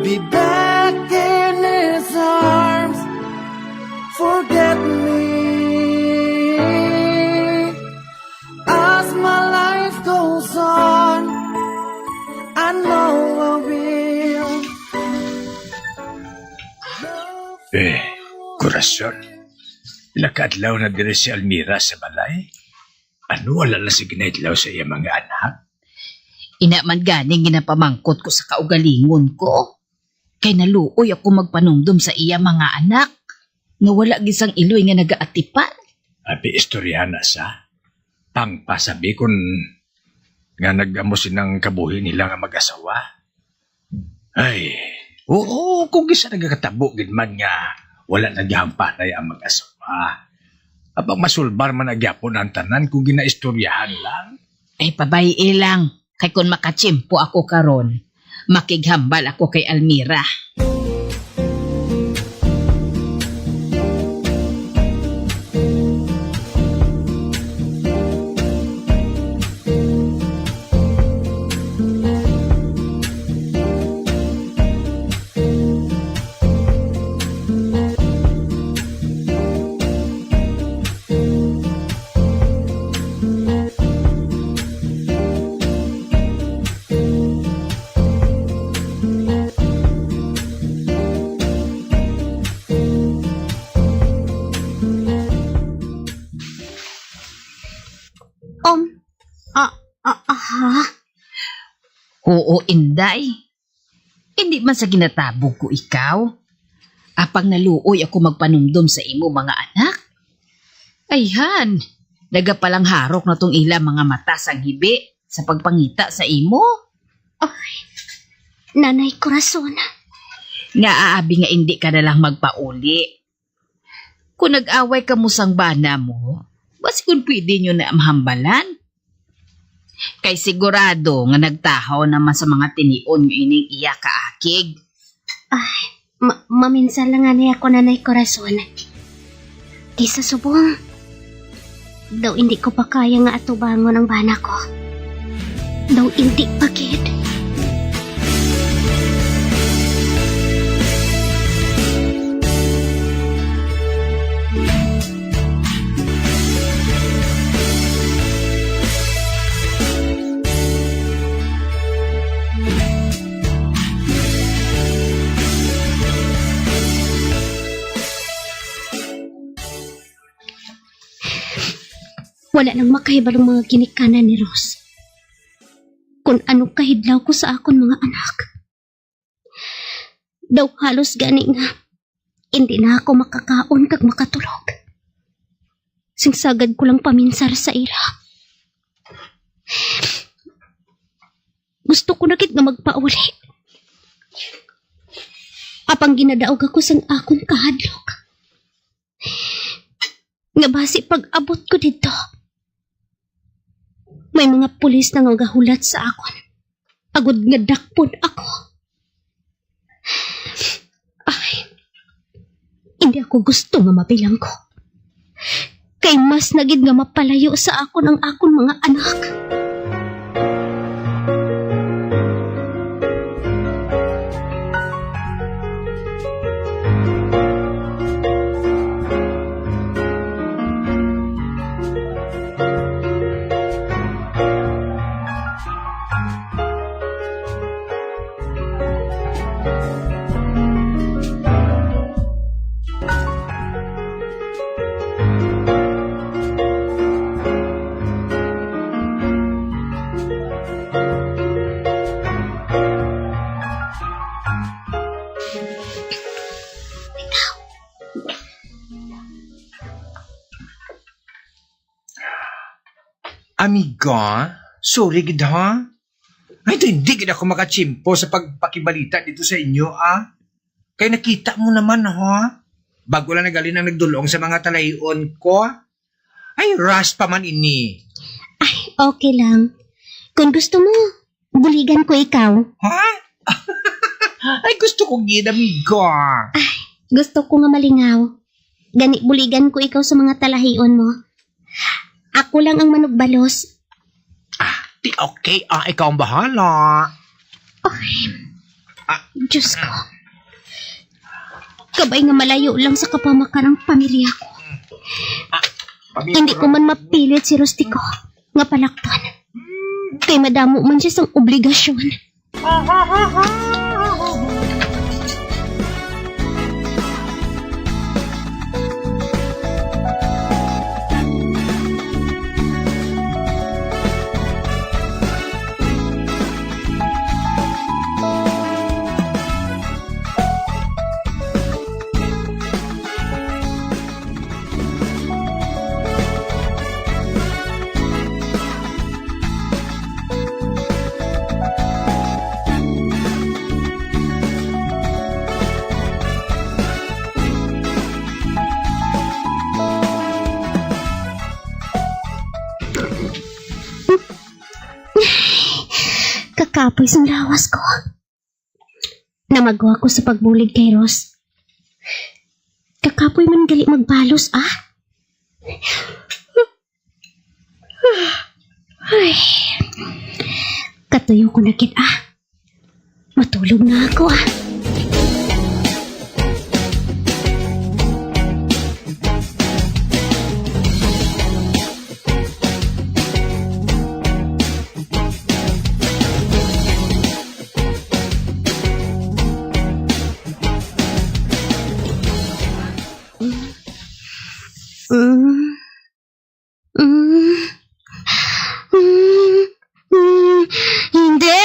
Be back in his arms. Forget me. As my life goes on, I know I will. Eh, Corazon, pila ka adlaw na diri si Almira sa balay? Ano, wala na sila ginahidlaw sa iya mga anak? Ina man gani ginapamangkot ko sa kaugalingon ko. Kay naluoy ako magpanumdom sa iya mga anak, nga wala gid sang iloy nga nagaatipan. Abi, istoryahan na sa pangpasabi kon nga nag-amo sinang kabuhi nila nga mag-asawa. Ay, oo, kung gisa nagakatabo gid man nga wala nagahampanay ang mag-asawa. Abang masulbar man na gyapon ang tanan kung ginaistoryahan lang. Ay, pabay-i lang. Kay kung makatiyempo ako karon, makighambal ako kay Almira. Um, ah, ah, aha? Oo, Inday. Hindi man sa ginatabog ko ikaw. Apang naluoy ako magpanumdom sa imo mga anak. Ayhan, nagapalangharok na tong ila mga mata sang hibi sa pagpangita sa imo. Ay, Nanay Corazon. Nga aabi nga indi ka na lang magpauli. Kung nag-away kamo sang bana mo, basi kung pwede nyo na mahambalan. Kay sigurado nga nagtahaw naman sa mga tinion nga ining iya kaakig. Ay, ma- maminsar lang anay ako, Nanay Corazon. Di sa subong, daw indi ko pa kaya nga atubangon ang bana ko. Daw indi pa gid. Wala nang makahibalo ang mga ginikanan ni Rose. Kung anong kahidlaw ko sa akon mga anak. Daw halos gani nga hindi na ako makakaon kag makatulog. Sing sagad ko lang paminsar sa ila. Gusto ko na gid nga magpauli. Apang ginadaog ako sang akon kahadlok. Nga basi pag-abot ko didto, may mga pulis na nga gahulat sa akon, agod nga dakpon ako. Ay, hindi ako gusto nga mabilanggo. Kay mas na gid nga mapalayo sa akon ang akon mga anak. Amiga, sorry gid ha. Ay, ito, hindi gid ako makachimpo sa pagpakibalita dito sa inyo, ah. Kay nakita mo naman, ha? Bago lang nagalin ang nagdulong sa mga talahion ko. Ay, ras pa man ini. Ay, okay lang. Kung gusto mo, buligan ko ikaw. Ha? Ay, gusto ko gid, amiga. Gusto ko nga malingaw. Gani, buligan ko ikaw sa mga talahion mo. Ako lang ang manugbalos. Ah, di okay. Ah, ikaw ang bahala. Ay, Ah. Diyos ko. Kabay nga malayo lang sa kapamakan ang pamilya ko. Ah, Hindi ko man mapilit si Rustico nga palakton. Kay madamo man siya sang obligasyon. Kakapoy sang lawas ko. Namagwa ko sa pagbulig kay Ross. Kakapoy man gali magbalos, ah. Ay. Katuyo ko na gid, ah. Matulog na ako, ah. Mm. Mm. Mm. Mm. Hindi.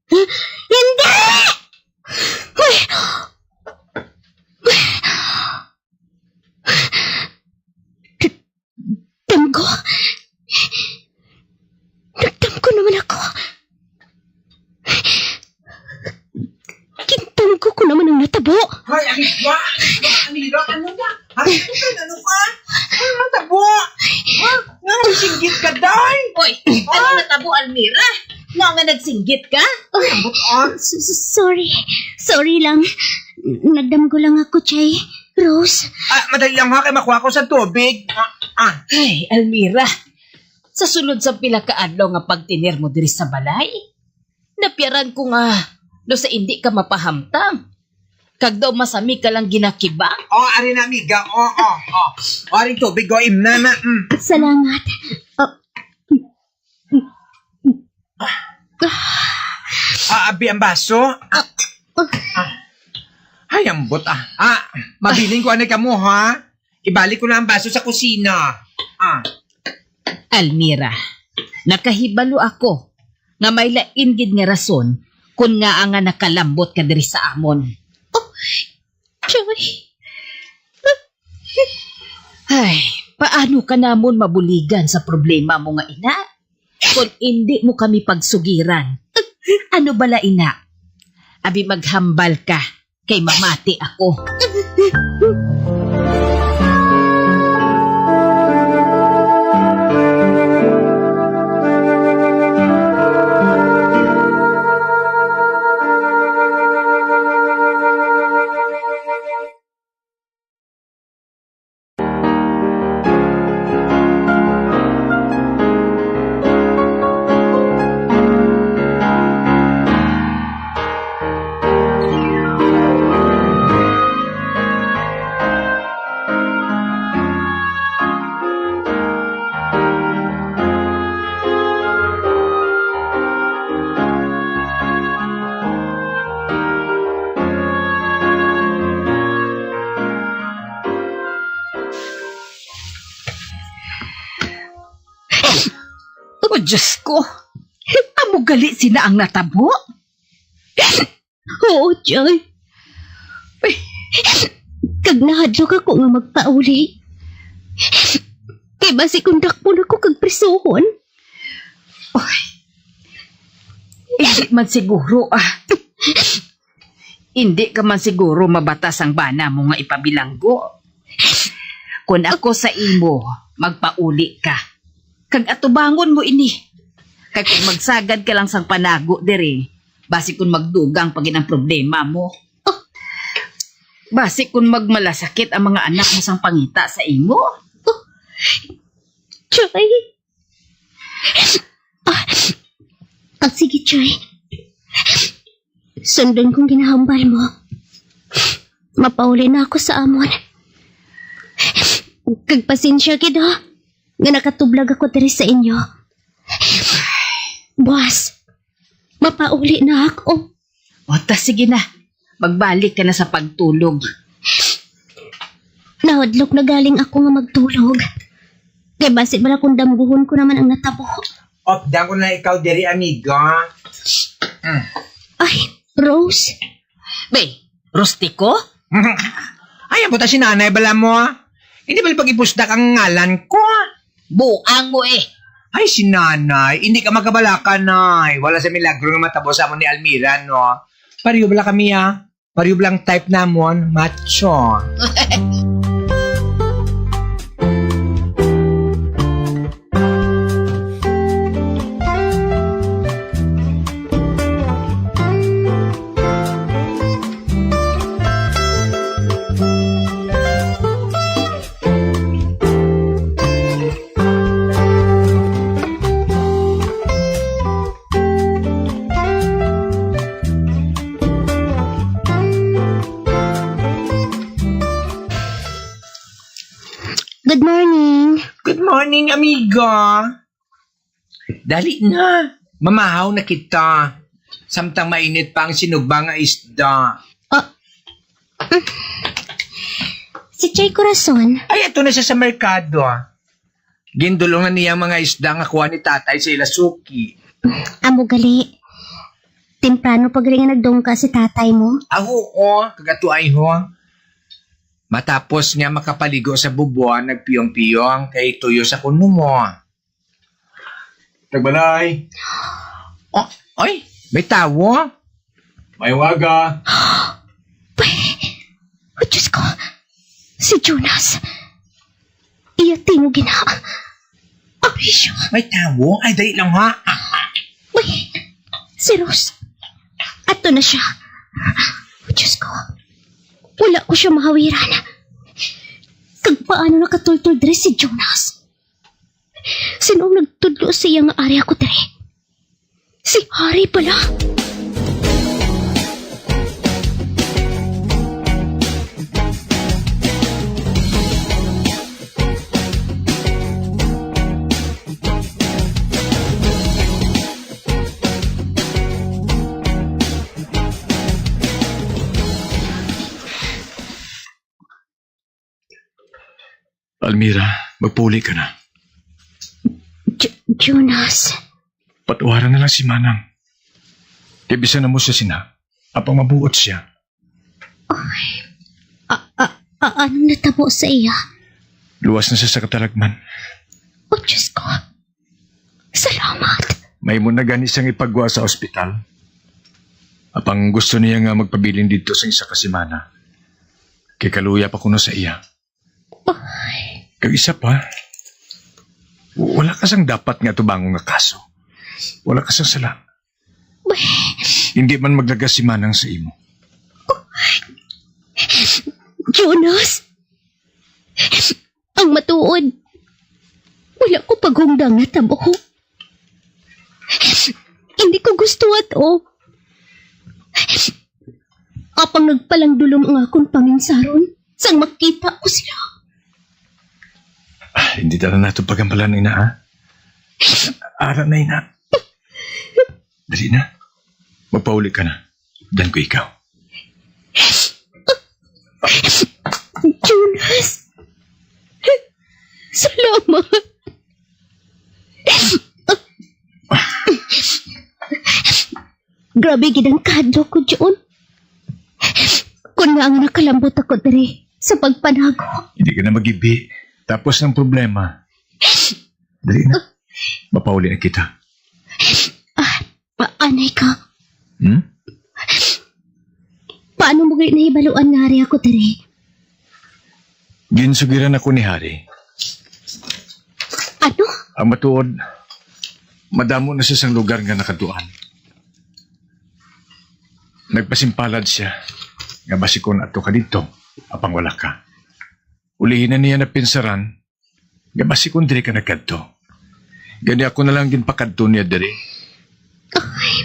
Hindi! Uy! Damgo? Nagdamgo naman ako. Gindamgo ko naman ang natabo. Ay, ang iba, ang iba, ang iba, ano na? Ay, ano ka, ano ka? Ano ang tabo? Ha? Nga, nagsinggit ka, day? Oy, ano natabo, Almira? Nga nga nagsinggit ka? Ay, ang buton. S-, s-, sorry. Sorry lang. Nagdamgo lang ako, Chay. Rose. Ah, madali lang ha, kay makuha ko sa tubig. Ah, ah. Ay, Almira. Sa sulod sa pila ka adlaw nga pagtener mo diri sa balay, napiaran ko nga daw sa indi ka mapahamtang. Kag daw masami ka lang ginakibang. Oh, ari na, amiga. Oh, oh, oh. Oh, ari tubig, oh, imna na. Mm. Salamat. Oh. Ah, abi ang baso. Ah, ah. Ay, ambot, ah. Ah, mabilin ko anay kamo, ha? Ibalik ko na ang baso sa kusina. Ah. Almira, nakahibalo ako nga may lain gid nga rason kon ngaa nga nakalambot ka diri sa amon. Oh, Joy. Ay, paano ka namon mabuligan sa problema mo nga ina? Kon indi mo kami pagsugiran. Ano bala ina? Abi maghambal ka, kay mamati ako. O Diyos ko, amo gali sina ang natabo? Oo, Joy. Kag nahadlok ako nga magpauli. Kay basi kung dakpon ako kag prisuhon. Oy. Hindi man siguro, ah. Hindi ka man siguro mabatas ang bana mo nga ipabilanggo. Kung ako sa imo, magpauli ka. Kag atubangon mo ini. Kay kung magsagad ka lang sang panago diri, basi kung magdugang pa gid ang problema mo. Basi kung magmalasakit ang mga anak mo sang pangita sa imo. Choy. Ah, ah, sige, Choy. Sundon kong ginahambal mo. Mapauli na ako sa amon. Kag pasensya gid, ha, nga nakatublag ako diri sa inyo. Buwas, mapauli na ako. O, ta, sige na. Magbalik ka na sa pagtulog. Nahadlok na galing ako nga magtulog. Kay basi bala kung damguhon ko naman ang natabo. Opda ko na ikaw diri, amiga. Mm. Ay, Rose. Be, Rustiko? Ay, ang buta si nanay bala mo. Hindi bala pag-ipusdak ang ngalan ko. Buang mo eh. Ay, si nanay, hindi ka magkabalaka, nay. Wala sa milagro nga matabo sa amon ni Almira, no? Pareho bala kami, ah. Pareho bala ang type namon, macho. Good morning. Good morning, amiga. Dali na. Mamahaw na kita. Samtang mainit pa ang sinugba nga isda. Ah, mm. Si Chay Corazon. Ay, ato na siya sa merkado, ah. Gindulong na niya ang mga isda nga kuha ni tatay sa ila suki. Amo gali. Temprano pa gali nga nagdungka si tatay mo. Ah, oo, kag ato ay ho. Matapos nga makapaligo sa bubuan, nagpiyong-piyong kay tuyo sa kuno mo. Tagbalay. Oh, oy, may tawo. May waga. Oh, Diyos ko. Si Jonas. Iya tingog gina. Arisyo. May tawo? Ay, dali lang, ha? Uy, si Rose. Ato na siya. Oh, Diyos ko. Wala ko siya mahawiran. Kag paano nakatultol diri si Jonas? Sino ang nagtudlo sa iya nga ari ako diri? Si Harry pala. Almira, magpuli ka na. J-, Jonas. Patuwaran na lang si Manang. Kay bisan na mo sa sina, apang mabuot siya. Ay, a-, a-, a-, anong natabo sa iya? Luwas na siya sa katalagman. Oh, Diyos ko. Salamat. May mo na gani siyang ipagwa sa ospital. Apang gusto niya nga magpabilin dito sa isa ka semana. Kay kaluya pa kuno sa iya. Ay. Kag isa pa, wala ka sang dapat nga tubangon nga kaso. Wala ka sang sala. Hindi man maglagas si Manang sa imo. Jonas, ang matuod, wala ko paghungdang natabo. Hindi ko gusto ato. Apang nagpalangdulom ang akon paminsaron sang makita ko sila. Ah, hindi ta na nato pagampalan, ina, ha? Ara na, ina. Dali na. Magpauli ka na. Dan ko ikaw. Jonas! Salamat! Grabe gid ang kahadlok ko, Jun. Kun nga ang nakalambot ako diri sa pagpanago. Hindi ka na magibi. Tapos ang problema. Dali na. Mapauli na kita. Ah, ah, Anay ka. Hmm? Paano mo gani nahibaluan nga ari ako diri? Ginsugiran ako ni Hari. Ano? Ang matuod, madamo na siya sang lugar nga nakadtuan. Nagpasimpalad siya nga basikon adto ka didto, apang wala ka. Ulihi na niya napinsaran nga basikon diri ka nagkadto. Gani ako na lang ginpakadto niya diri. Ay,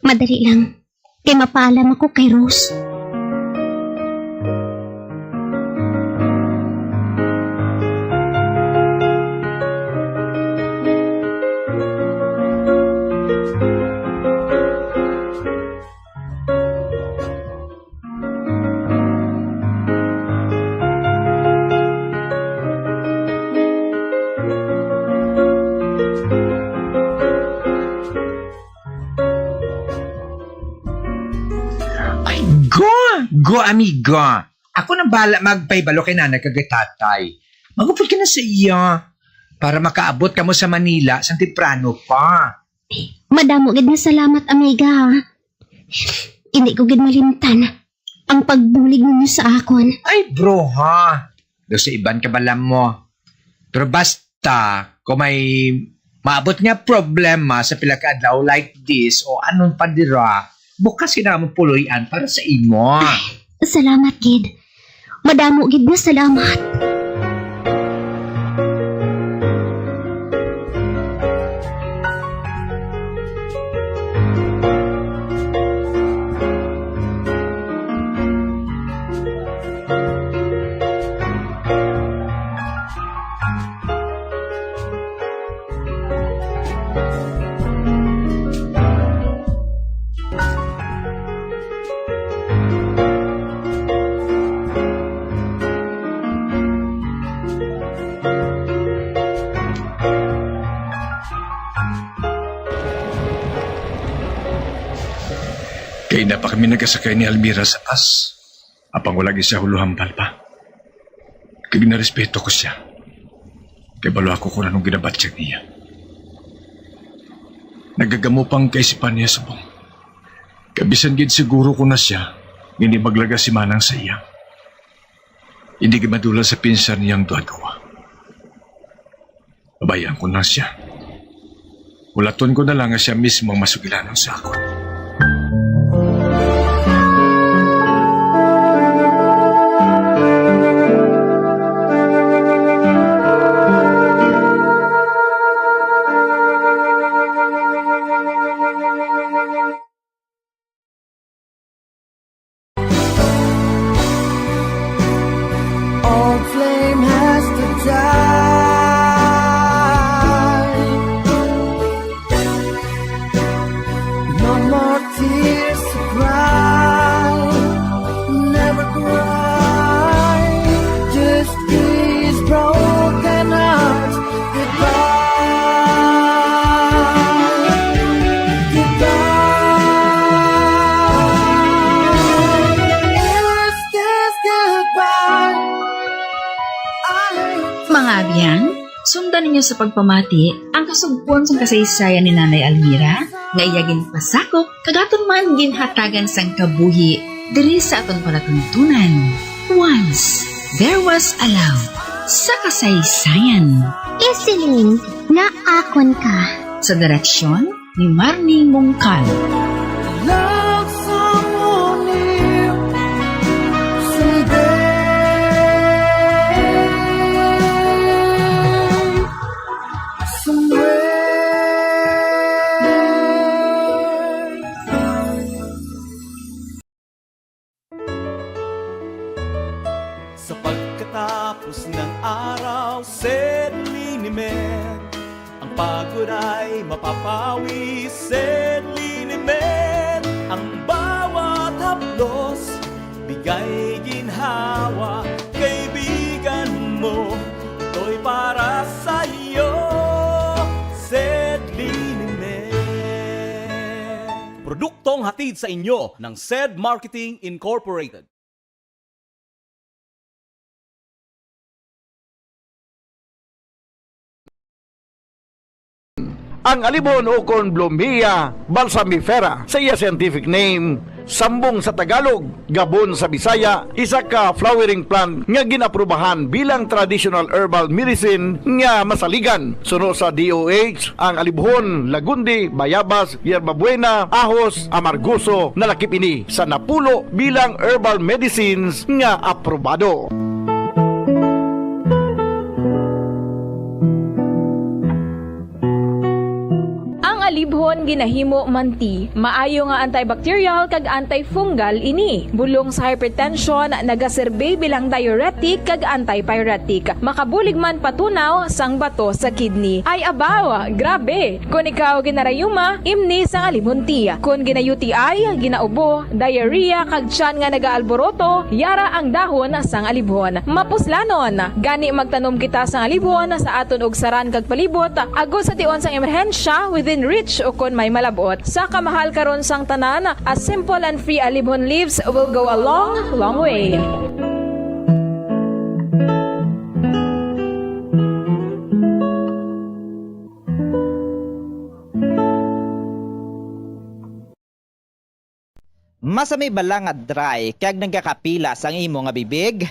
madali lang. Kay mapaalam ako kay Rose. Ay, go! Go, amiga! Ako nang bahala magpahibalo kay nanay kag tatay. Mag-upod ka na sa iya para makaabot kamo sa Manila sang temprano pa. Madamo gid nga salamat, amiga, ha. Indi ko gid malimtan ang pagbulig ninyo sa akon. Ay, bro, ha? Do sa iban ka bala mo. Pero basta, kung may maabot nga problema sa pila ka adlaw like this o anon pa dira, bukas gid ang among puloy-an para sa imo. Ay, salamat gid. Madamo gid nga salamat. Kay na pa kami nagasakay ni Almira sa as. Apang wala gid siya huluhambal pa. Kay ginarespeto ko siya. Kay balo ako kung anong ginabatyag niya. Nagagamo pa ang kaisipan niya subong. Kay bisan gid siguro ko na siya, hindi maglaga si Manang sa iya. Hindi gid madula sa pinsar niyang duha-duha. Pabayaan ko na siya. Hulaton ko na lang nga siya mismo ang masugilanon sa akon. Old flame has to die. No more tears to cry. Never cry. Just kiss broken hearts. Goodbye. Goodbye. Yes, yes, goodbye. I Mga abyan, sundan ninyo sa pagpamati ang kasugpon sang kasaysayan ni Nanay Almira nga iya ginpasakop kag aton man ginhatagan sang kabuhi diri sa aton palatuntunan. Once There Was a Love sa kasaysayan. Isiling nga akon ka. Sa direksyon ni Marnie Mongkal. Love someone new someday. Somewhere. Sa pagkatapos ng araw, said Liniment, ang pagod ay mapapawi, said Liniment, ang bawat haplos, bigay ginhawa, kaibigan mo, ito'y para sa iyo, said Liniment. Produktong hatid sa inyo ng Sed Marketing Incorporated. Ang alibhon ukon Blumea balsamifera sa iya scientific name, sambong sa Tagalog, gabon sa Bisaya, isa ka flowering plant nga gin-aprubahan bilang traditional herbal medicine nga masaligan. Suno sa D O H, ang alibhon, lagundi, bayabas, yerbabuena, ahos, amargoso, nalakip ini sa napulo bilang herbal medicines nga aprobado. Ang alibhon ginahimo man tea. Maayo nga antibacterial kag antifungal ini. Bulong sa hypertension, nagaserbi bilang diuretic kag antipyretic. Makabulig man patunaw sang bato sa kidney. Ay abaw, grabe! Kon ikaw ginarayuma, imni sang alibhon tea. Kon gina-U T I, ginaubo, diarrhea, kag tiyan nga nagaalboroto, yara ang dahon sang alibhon. Mapuslanon! Gani magtanom kita sang alibhon sa aton ugsaran kag palibot, agod sa tion sang emerhensya, within reach, ukon may malab-ot. Sa kamahal karon sang tanan, a simple and free alibhon leaves will go a long, long way. Masami bala nga dry kag nagakapilas ang imo nga bibig?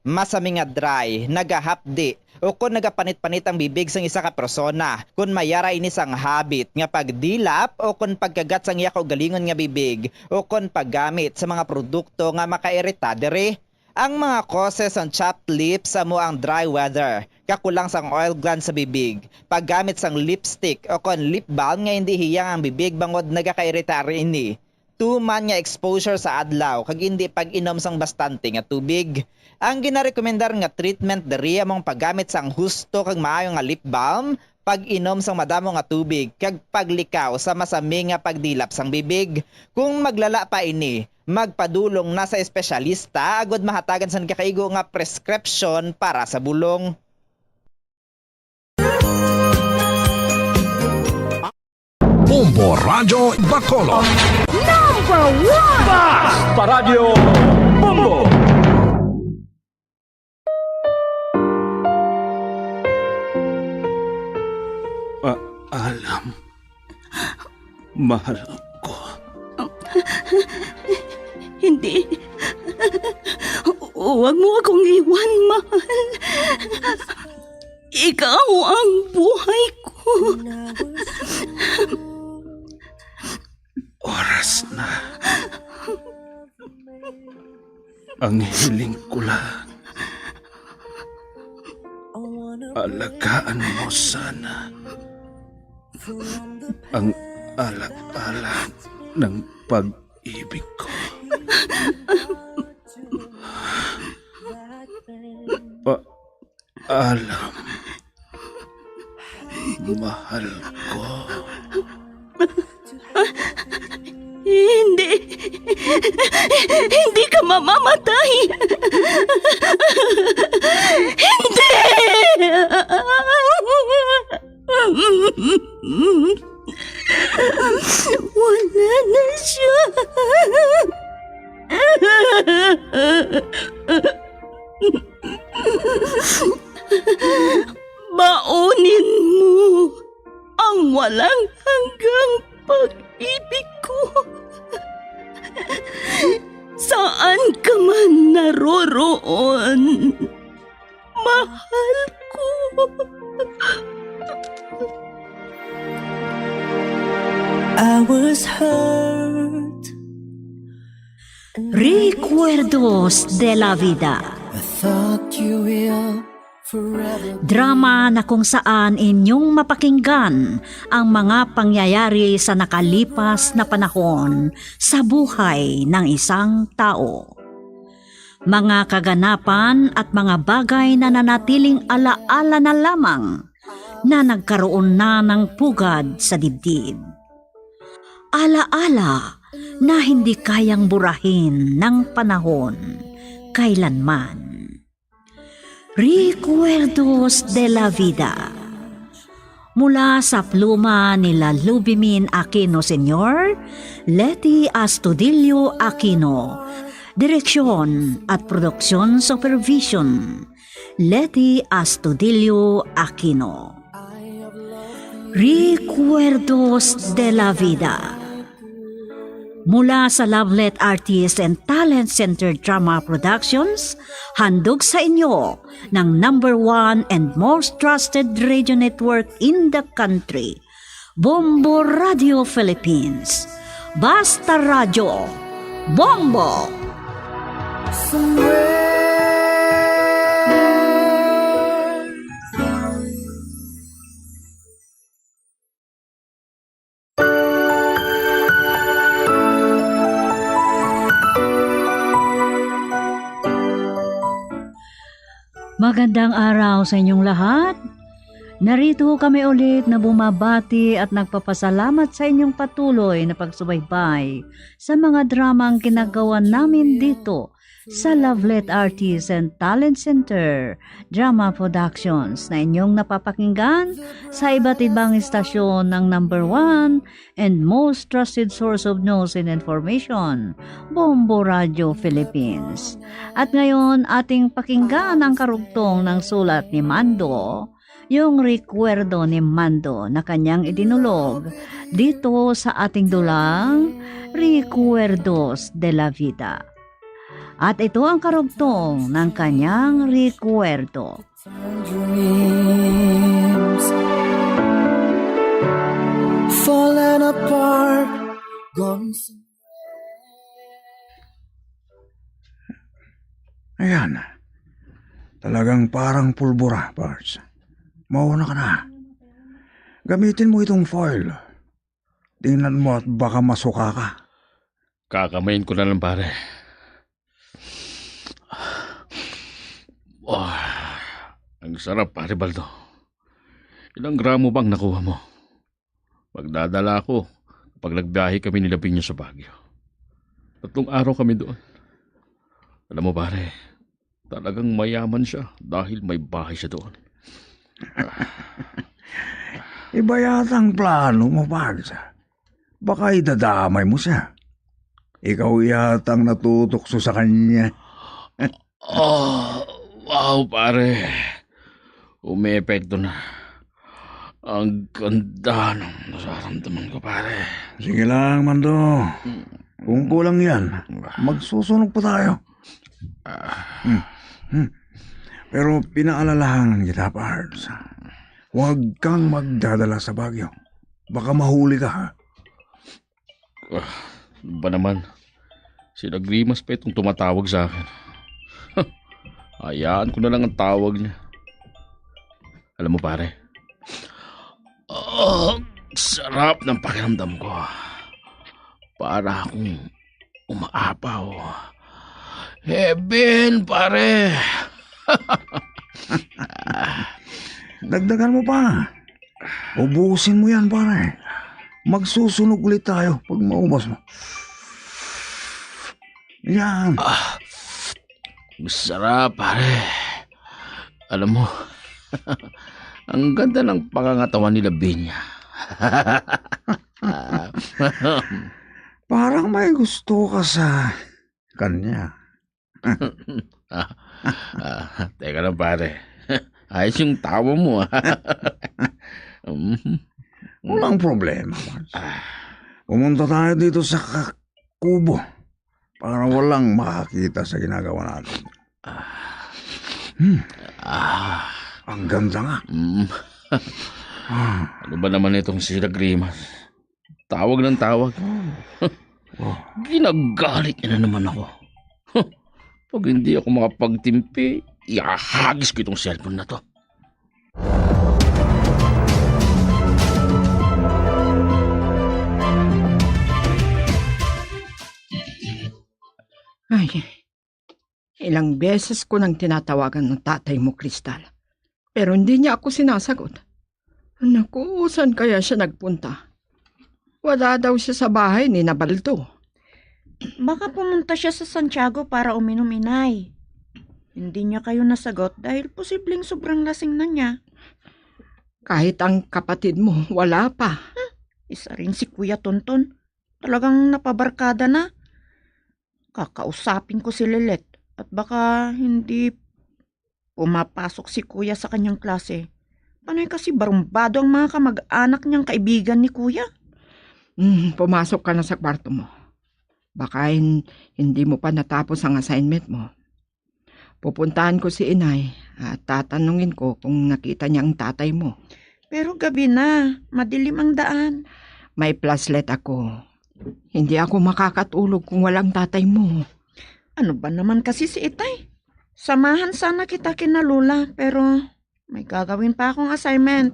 Masami nga dry, nagahapdi, ukon nagapanit-panit ang bibig sang isa ka persona. Kon may yara ini sang habit nga pagdilap ukon pagkagat sang iya kaugalingon nga bibig, ukon paggamit sa mga produkto nga makairita diri. Ang mga causes sang chapped lips amo ang dry weather, kakulang sang oil glands sa bibig, paggamit sang lipstick ukon lip balm nga indi hiyang ang bibig bangod nagakairita ini, tuman nga exposure sa adlaw kag indi pag-inom sang bastante nga tubig. Ang ginarekomendar nga treatment diri amo ang paggamit sang husto kag maayo nga lip balm, pag-inom sang madamo nga tubig, kag paglikaw sa masami nga pagdilap sang bibig. Kung maglala pa ini, magpadulong na sa espesyalista agod mahatagan sang nagakaigo nga prescription para sa bulong. Bombo Radyo Bacolod. Number one! Bas! Paradyo Bombo! Paalam, mahal ko. Hindi. Huwag mo akong iwan, mahal. Ikaw ang buhay ko. Oras na. Ang hiling ko lang, alagaan mo sana ang ala-ala ng pag-ibig ko. Pa- Alam, mahal ko. Hindi. Hindi ka mamamatay. Hindi! Wala na siya. Baunin mo ang walang hanggang pag-ibig ko. Saan ka man naroroon, mahal ko. I was hurt. Recuerdos de la Vida. I thought you will. Drama na kung saan inyong mapakinggan ang mga pangyayari sa nakalipas na panahon sa buhay ng isang tao. Mga kaganapan at mga bagay na nanatiling alaala na lamang na nagkaroon na ng pugad sa dibdib. Alaala na hindi kayang burahin ng panahon kailanman. Recuerdos de la Vida. Mula sa pluma nila Lubimin Aquino Senior, Leti Astudillo Aquino. Direksyon at production supervision, Leti Astudillo Aquino. Recuerdos de la Vida. Mula sa Lovelet Artist and Talent Center Drama Productions, handog sa inyo ng number one and most trusted radio network in the country, Bombo Radio Philippines. Basta Radyo, Bombo! Magandang araw sa inyong lahat. Narito kami ulit na bumabati at nagpapasalamat sa inyong patuloy na pagsubaybay sa mga dramang ginagawa namin dito sa Lovelet Artists and Talent Center Drama Productions na inyong napapakinggan sa iba't ibang istasyon ng number one and most trusted source of news and information, Bombo Radio Philippines. At ngayon, ating pakinggan ang karugtong ng sulat ni Mando, yung rekwerdo ni Mando na kanyang idinulog dito sa ating dulang Recuerdos de la Vida. At ito ang karugtong ng kanyang rekwerdo. Dreams falling apart, gone somewhere. Ayan. Talagang parang pulbura, Pards. Mauna ka na. Gamitin mo itong foil. Tingnan mo at baka masuka ka. Kakamayin ko na lang, pare. Ah, ang sarap, pare Baldo. Ilang gramo bang nakuha mo? Magdadala ako kapag nagbiyahe kami ni Lavinia sa Baguio. Tatlong araw kami doon. Alam mo, pare, talagang mayaman siya dahil may bahay siya doon. Iba yata ang plano mo, Pards. Baka idadamay mo siya. Ikaw yata ang natutukso sa kanya. Oh, wow, pare. Umiepekto na. Ang ganda ng nararamdaman ko, pare. Sige lang, Mando. Kung kulang yan, magsusunog pa tayo. Hmm. Hmm. Pero pinaalalahanan kita, Pards. Huwag kang magdadala sa Baguio. Baka mahuli ka, ha? Ah, ano ba naman? Si Lagrimas pa itong tumatawag sa akin. Hayaan ko na lang ang tawag niya. Alam mo, pare, oh, sarap ng pakiramdam ko. Para akong umaapaw. Heaven, pare! Dagdagan mo pa. Ubusin mo yan, pare. Magsusunog ulit tayo pag maubos mo. Yan. Ah, masarap, pare. Alam mo, ang ganda ng pangangatawan ni Lavinia. Parang may gusto ka sa kanya. Ah, ah, teka lang, pare. Ayos yung tawa mo, ah. Mhm. Walang problema, Mars. Ah. Pumunta tayo dito sa ka-, kubo para walang makakita sa ginagawa natin. Ah. Hmm. Ah. Ang ganda nga. Mm. Ah. Ano ba naman itong si Lagrimas? Tawag ng tawag. Oh. Ginagalit niya na naman ako. Huh. Pag hindi ako makapagtimpi, ihahagis ko itong cellphone na to. Ay, ilang beses ko nang tinatawagan ng tatay mo, Crystal. Pero hindi niya ako sinasagot. Naku, saan kaya siya nagpunta? Wala daw siya sa bahay ni Nabaldo. Baka pumunta siya sa Santiago para uminom, inay. Hindi niya kayo nasagot dahil posibleng sobrang lasing na niya. Kahit ang kapatid mo, wala pa. Hmm, isa rin si Kuya Tonton. Talagang napabarkada na. Kakausapin ko si Lilet at baka hindi pumapasok si Kuya sa kanyang klase. Panay kasi barumbado ang mga kamag-anak niyang kaibigan ni Kuya. Hmm, pumasok ka na sa kwarto mo. Baka hin-, hindi mo pa natapos ang assignment mo. Pupuntahan ko si Inay at tatanungin ko kung nakita niya ang tatay mo. Pero gabi na, madilim ang daan. May flashlight ako. Hindi ako makakatulog kung walang tatay mo. Ano ba naman kasi si Itay? Samahan sana kita kina Lola, pero may gagawin pa akong assignment.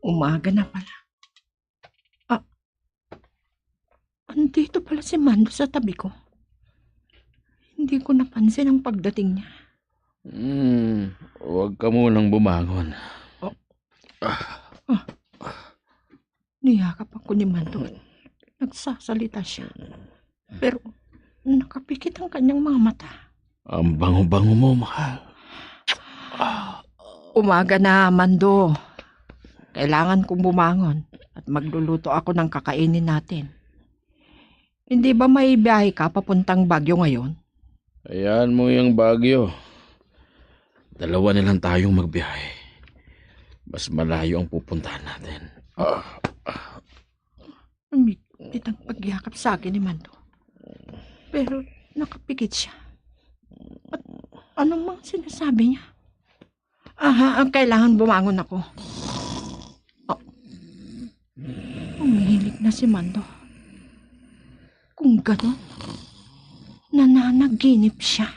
Umaga na pala. Ah, andito pala si Mando sa tabi ko. Hindi ko napansin ang pagdating niya. Hmm, huwag ka munang bumangon. Oh. Ah. Ah. Niyakap ako ni Mando. Nagsasalita siya. Pero nakapikit ang kanyang mga mata. Ang bango-bango mo, mahal. Ah. Umaga na, Mando. Kailangan kong bumangon at magluluto ako ng kakainin natin. Hindi ba may biyahe ka papuntang Baguio ngayon? Hayaan mo yung Baguio. Dalawa na lang tayong magbiyahe. Mas malayo ang pupuntahan natin. Ah, ah. May kitang pagyakap sa akin ni Mando. Pero nakapikit siya. At anong mga sinasabi niya? Aha, ang kailangan bumangon ako. Oh. Umihilig na si Mando. Kung ganon, nananaginip siya.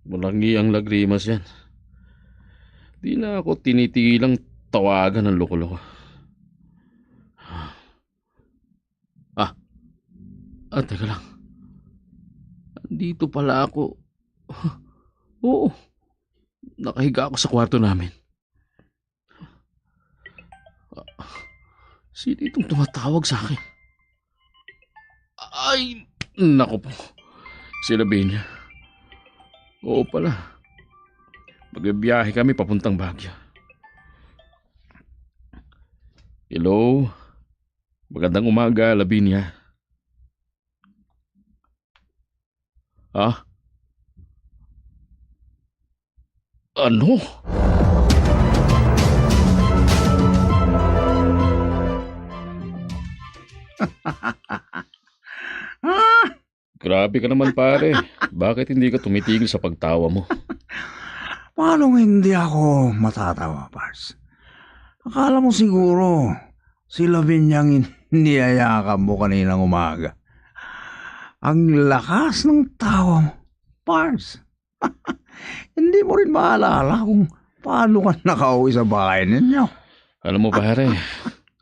Malangi ang lagrimas yan. Di na ako tinitigilang tawagan ng loko-loko. Ah, ah, teka lang. Andito pala ako. Oo, nakahiga ako sa kwarto namin. Sino itong tumatawag sa akin? Ay, nako po. Si Lavinia. Oo pala. Magbibiyahe kami papuntang Baguio. Hello? Magandang umaga, Lavinia. Ha? Ano? Ah! Grabe ka naman, pare. Bakit hindi ka tumitigil sa pagtawa mo? Paano hindi ako matatawa, Pars? Akala mo siguro si Lavinia ang in-, niyayakap mo kaninang umaga. Ang lakas ng tawa mo, Pars. Hindi mo rin maalala kung paano ka nakauwi sa bahay ninyo. Alam mo, pare,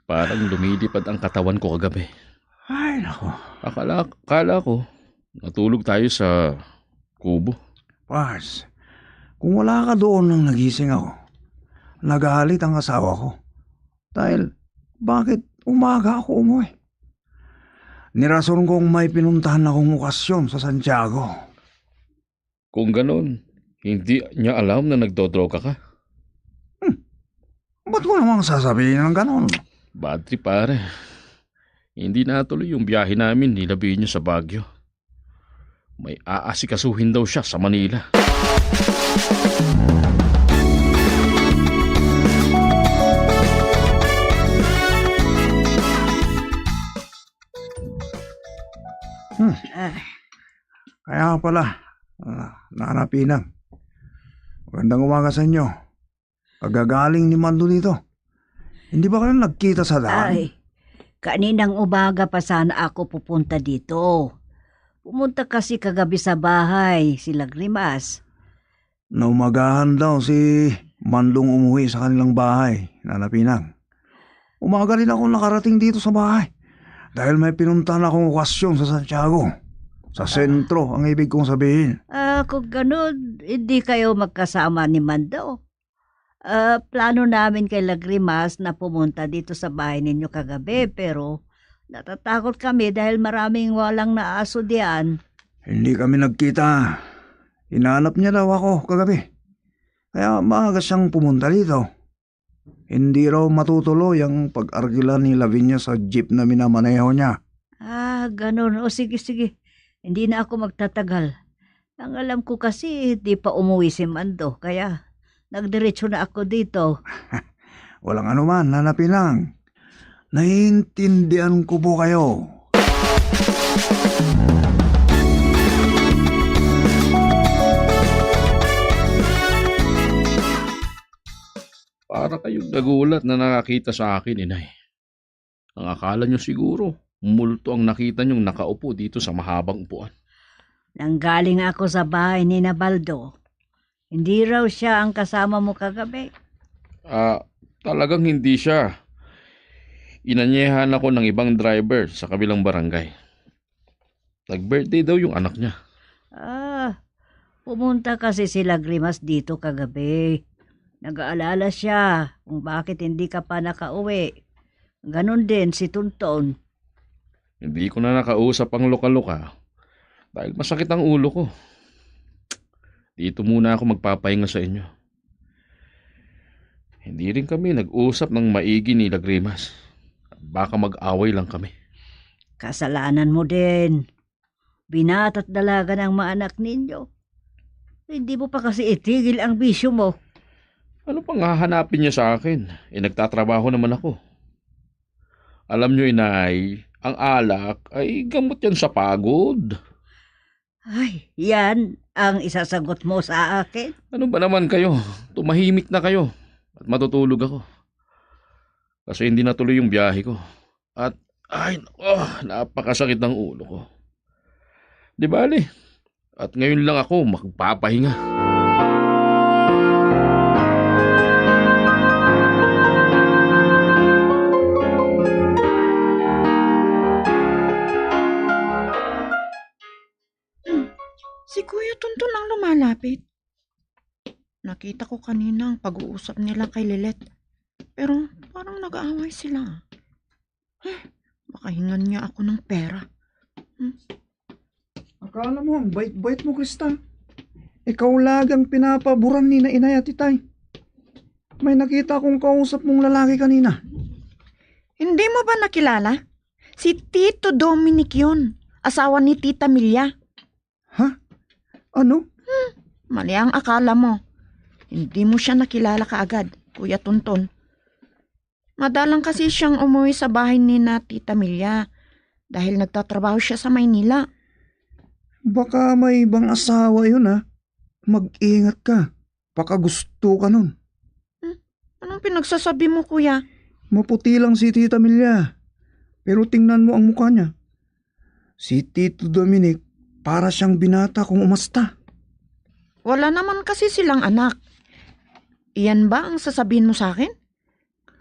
parang lumilipad ang katawan ko kagabi. Ay, nako. Akala, akala ko, natulog tayo sa kubo. Pars, kung wala ka doon nang nagising ako, nagalit ang asawa ko. Dahil, bakit umaga ako umuwi? Nirason kong may pinuntahan akong okasyon sa Santiago. Kung ganon, hindi niya alam na nagdodroga ka? Hmm. Ba't mo namang sasabihin ng ganon? Bad trip, pare. Hindi natuloy yung biyahe namin ni Lavinia sa Baguio. May aasikasuhin daw siya sa Manila. Hmm. Ah. Kaya nga pala, ah, Nana Pinang. Magandang umaga sa inyo. Kagagaling ni Mando dito. Hindi ba kayo nagkita sa daan? Ay, kaninang umaga pa sana ako pupunta dito. Pumunta kasi kagabi sa bahay si Lagrimas. Naumagahan daw si Mandong umuwi sa kanilang bahay, Nana Pinang. Umaga din ako nakarating dito sa bahay dahil may pinuntahan akong okasyon sa Santiago. Sa sentro, ang ibig kong sabihin. Ah, kung ganun, hindi kayo magkasama ni Mando. Ah, plano namin kay Lagrimas na pumunta dito sa bahay ninyo kagabi, pero natatakot kami dahil maraming walang naaso diyan. Hindi kami nagkita. Hinahanap niya daw ako kagabi. Kaya maaga siyang pumunta dito. Hindi raw matutuloy ang pag-arkila ni Lavinia sa jeep na minamaneho niya. Ah, ganun. O sige, sige. Hindi na ako magtatagal. Ang alam ko kasi, di pa umuwi si Mando, kaya nagdiretso na ako dito. Walang anuman, Nana Pinang. Naiintindihan ko po kayo. Para kayong nagulat na nakakita sa akin, inay. Ang akala nyo siguro, multo ang nakita nyong nakaupo dito sa mahabang upuan. Nanggaling ako sa bahay ni Nabaldo. Hindi raw siya ang kasama mo kagabi. Ah, talagang hindi siya. Inanyahan ako ng ibang driver sa kabilang barangay. Nag-birthday daw yung anak niya. Ah, pumunta kasi si Lagrimas dito kagabi. Nag-aalala siya kung bakit hindi ka pa nakauwi. Ganun din si Tonton. Hindi ko na nakausap ang luka-luka dahil masakit ang ulo ko. Dito muna ako magpapahinga sa inyo. Hindi rin kami nag-usap ng maigi ni Lagrimas. Baka mag-away lang kami. Kasalanan mo din. Binata't dalagan ang mga anak ninyo. Hindi mo pa kasi itigil ang bisyo mo. Ano pang hahanapin niya sa akin? Eh, nagtatrabaho naman ako. Alam niyo, inay, ang alak ay gamot yan sa pagod. Ay, yan ang isasagot mo sa akin? Ano ba naman kayo? Tumahimik na kayo at matutulog ako. Kasi hindi natuloy yung biyahe ko. At, ay, nako, napakasakit ng ulo ko. Di bali, at ngayon lang ako magpapahinga. Si Kuya Tonton ang lumalapit. Nakita ko kanina ang pag-uusap nila kay Lilet. Pero parang nag-aaway sila. Huh, makahingan niya ako ng pera. Hmm? Akala mo ang bait-bait mo, Krista. Ikaw lagi ang pinapaburan ni na inay at itay. May nakita akong kausap mong lalaki kanina. Hindi mo ba nakilala? Si Tito Dominic yun, asawa ni Tita Milia. Ha? Ano? Hmm, mali ang akala mo. Hindi mo siya nakilala kaagad, Kuya Tonton. Madalang kasi siyang umuwi sa bahay ni na Tita Milia dahil nagtatrabaho siya sa Maynila. Baka may ibang asawa yun, ha? Mag-ingat ka. Baka gusto ka nun. Hmm? Anong pinagsasabi mo, kuya? Maputi lang si Tita Milia. Pero tingnan mo ang mukha niya. Si Tito Dominic, para siyang binata kung umasta. Wala naman kasi silang anak. Iyan ba ang sasabihin mo sa akin?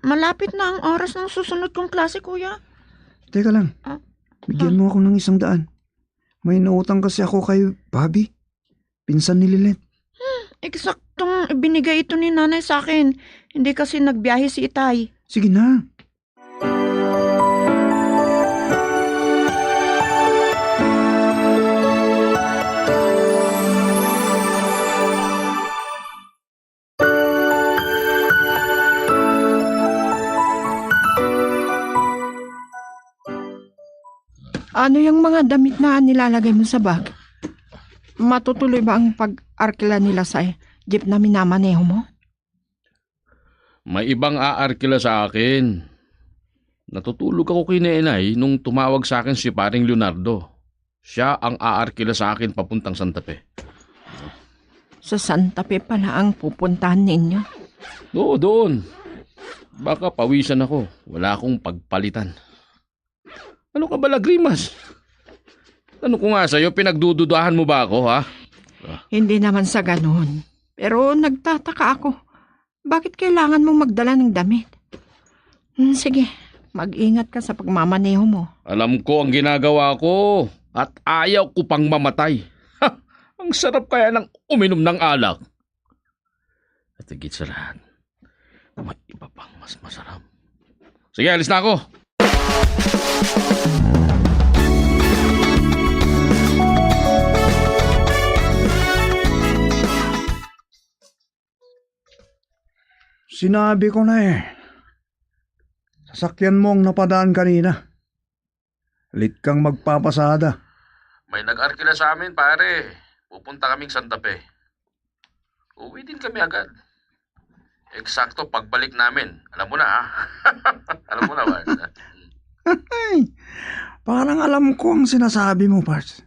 Malapit na ang oras ng susunod kong klase, kuya. Teka lang. Ah, bigyan ah. mo ako ng isang daan. May nautang kasi ako kay Bobby. Pinsan ni Lilet. Hmm, eksaktong ibinigay ito ni Nanay sa akin. Hindi kasi nagbiyahe si Itay. Sige na. Ano yung mga damit na nilalagay mo sa bag? Matutuloy ba ang pag-arkila nila sa jeep na minamaneho mo? May ibang aarkila sa akin. Natutulog ako kina inay nung tumawag sa akin si Paring Leonardo. Siya ang aarkila sa akin papuntang Santa Fe. Sa Santa Fe pala ang pupuntahan ninyo? Oo, doon. Baka pawisan ako. Wala akong pagpalitan. Ano ka ba, Lagrimas? Ano ko nga sa'yo, pinagdududahan mo ba ako, ha? Hindi naman sa ganun. Pero nagtataka ako, bakit kailangan mong magdala ng damit? Hmm, sige, mag-ingat ka sa pagmamaneho mo. Alam ko ang ginagawa ko. at ayaw ko pang mamatay. Ha! Ang sarap kaya ng uminom ng alak. At higit sa lahat, may iba pang mas masarap. Sige, alis na ako. Sinabi ko na eh. Sasakyan mo ang napadaan kanina. Lit kang magpapasada. May nag-arkila sa amin, pare. Pupunta kaming Santa Fe. Uwi din kami agad. Eksakto, pagbalik namin. Alam mo na, ha? Alam mo na, Mars. Ay, parang alam ko ang sinasabi mo, Pars.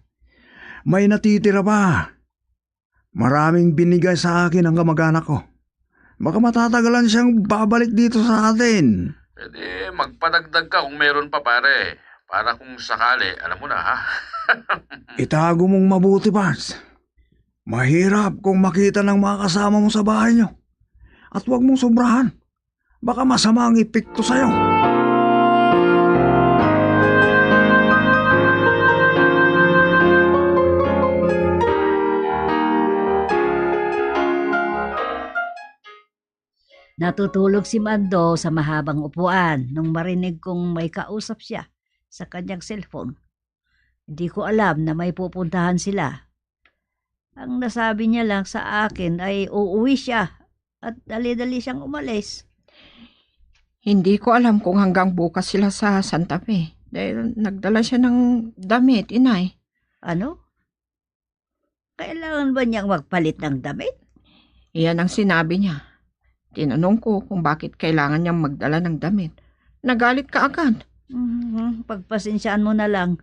May natitira pa. Maraming binigay sa akin ang kamag-anak ko. Baka matatagalan siyang babalik dito sa atin. Pwede, magpadagdag ka kung meron pa, pare. Para kung sakali, alam mo na, ha? Itago mong mabuti, Pars. Mahirap kung makita ng mga kasama mo sa bahay niyo. At huwag mong sobrahan. Baka masama ang epekto sa'yo. Natutulog si Mando sa mahabang upuan nung marinig kong may kausap siya sa kanyang cellphone. Hindi ko alam na may pupuntahan sila. Ang nasabi niya lang sa akin ay uuwi siya at dali-dali siyang umalis. Hindi ko alam kung hanggang bukas sila sa Santa Fe dahil nagdala siya ng damit, inay. Ano? Kailangan ba niyang magpalit ng damit? Iyan ang sinabi niya. Tinanong ko kung bakit kailangan niyang magdala ng damit. Nagalit ka agad. Mhm, pagpasensyaan mo na lang.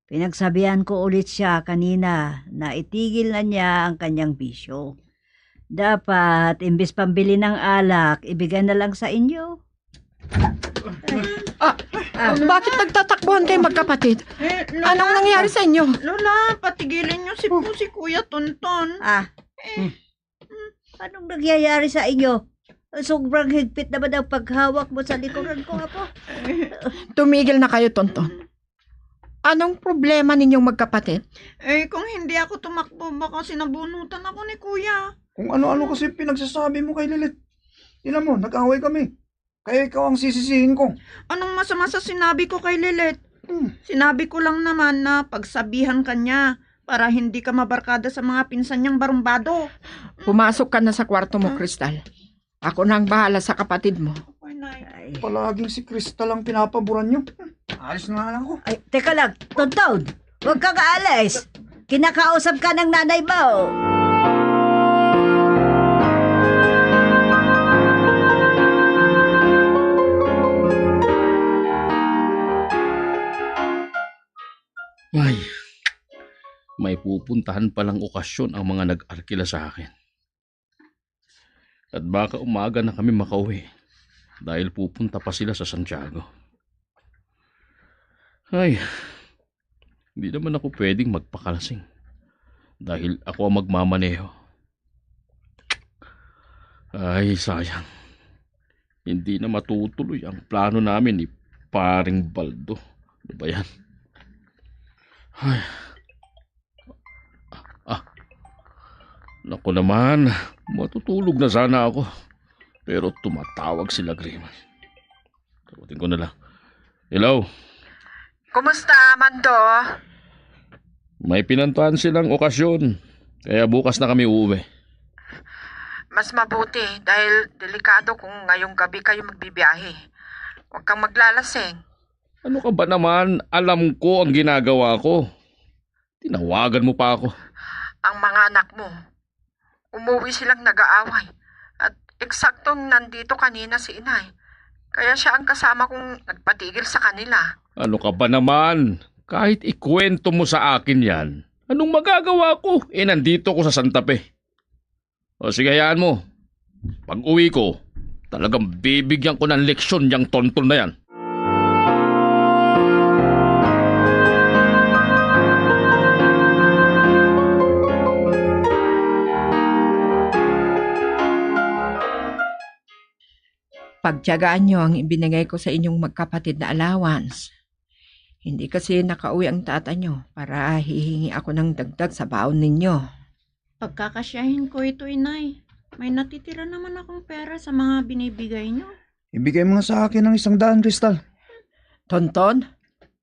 Pinagsabihan ko ulit siya kanina na itigil na niya ang kanyang bisyo. Dapat, imbis pambili ng alak, ibigay na lang sa inyo. Ah, Ah. Bakit nagtatakbuhan kayo magkapatid? Eh, Lola. Anong nangyari sa inyo? Lola, patigilin niyo si, po si Kuya Tonton. Ah. Eh, Hmm. Hmm, anong nangyayari sa inyo? Sobrang higpit naman ang paghawak mo sa likuran ko, apo. Tumigil na kayo, Tonton. Anong problema ninyong magkapatid? Eh, kung hindi ako tumakbo, baka sinabunutan ako ni Kuya. Kung ano-ano kasi pinagsasabi mo kay Lilit. Tingnan mo, nag-away kami. Kaya ikaw ang sisisihin ko. Anong masama sa sinabi ko kay Lilit? Hmm. Sinabi ko lang naman na pagsabihan ka niya para hindi ka mabarkada sa mga pinsan niyang barumbado. Pumasok ka na sa kwarto mo, Ah. Crystal. Ako na ang bahala sa kapatid mo. Okay, Nay. Ay. Palaging si Crystal ang pinapaboran niyo. Alis na nga lang ako. Ay, teka lang, Tonton. Huwag kang aalis. Kinakausap ka ng nanay mo. Ay, may pupuntahan palang okasyon ang mga nag-arkila sa akin. At baka umaga na kami makauwi dahil pupunta pa sila sa Santiago. Ay, hindi naman ako pwedeng magpakalasing dahil ako ang magmamaneho. Ay, sayang. Hindi na matutuloy ang plano namin ni Paring Baldo. Ano ba yan? Ay. Ah, naku naman. Matutulog na sana ako. Pero tumatawag si Lagrimas. Sagutin ko na lang. Hello? Kumusta, Mando? May pinantahan silang okasyon, kaya bukas na kami uuwi. Mas mabuti dahil delikado kung ngayong gabi kayo magbibiyahe. Huwag kang maglalasing. Ano ka ba naman? Alam ko ang ginagawa ko. Tinawagan mo pa ako. Ang mga anak mo, umuwi silang nag-aaway. At eksaktong nandito kanina si inay. Kaya siya ang kasama kong nagpatigil sa kanila. Ano ka ba naman? Kahit ikwento mo sa akin yan, anong magagawa ko? Eh, nandito ko sa Santa Fe. O sige, hayaan mo. Pag uwi ko, talagang bibigyan ko ng leksyon yang Tonton na yan. Pagtiyagaan niyo ang ibinigay ko sa inyong magkapatid na allowance. Hindi kasi nakauwi ang tata nyo para hihingi ako ng dagdag sa baon ninyo. Pagkakasyahin ko ito, Inay. May natitira naman akong pera sa mga binibigay nyo. Ibigay mo na sa akin ang isang daan, Crystal. Tonton,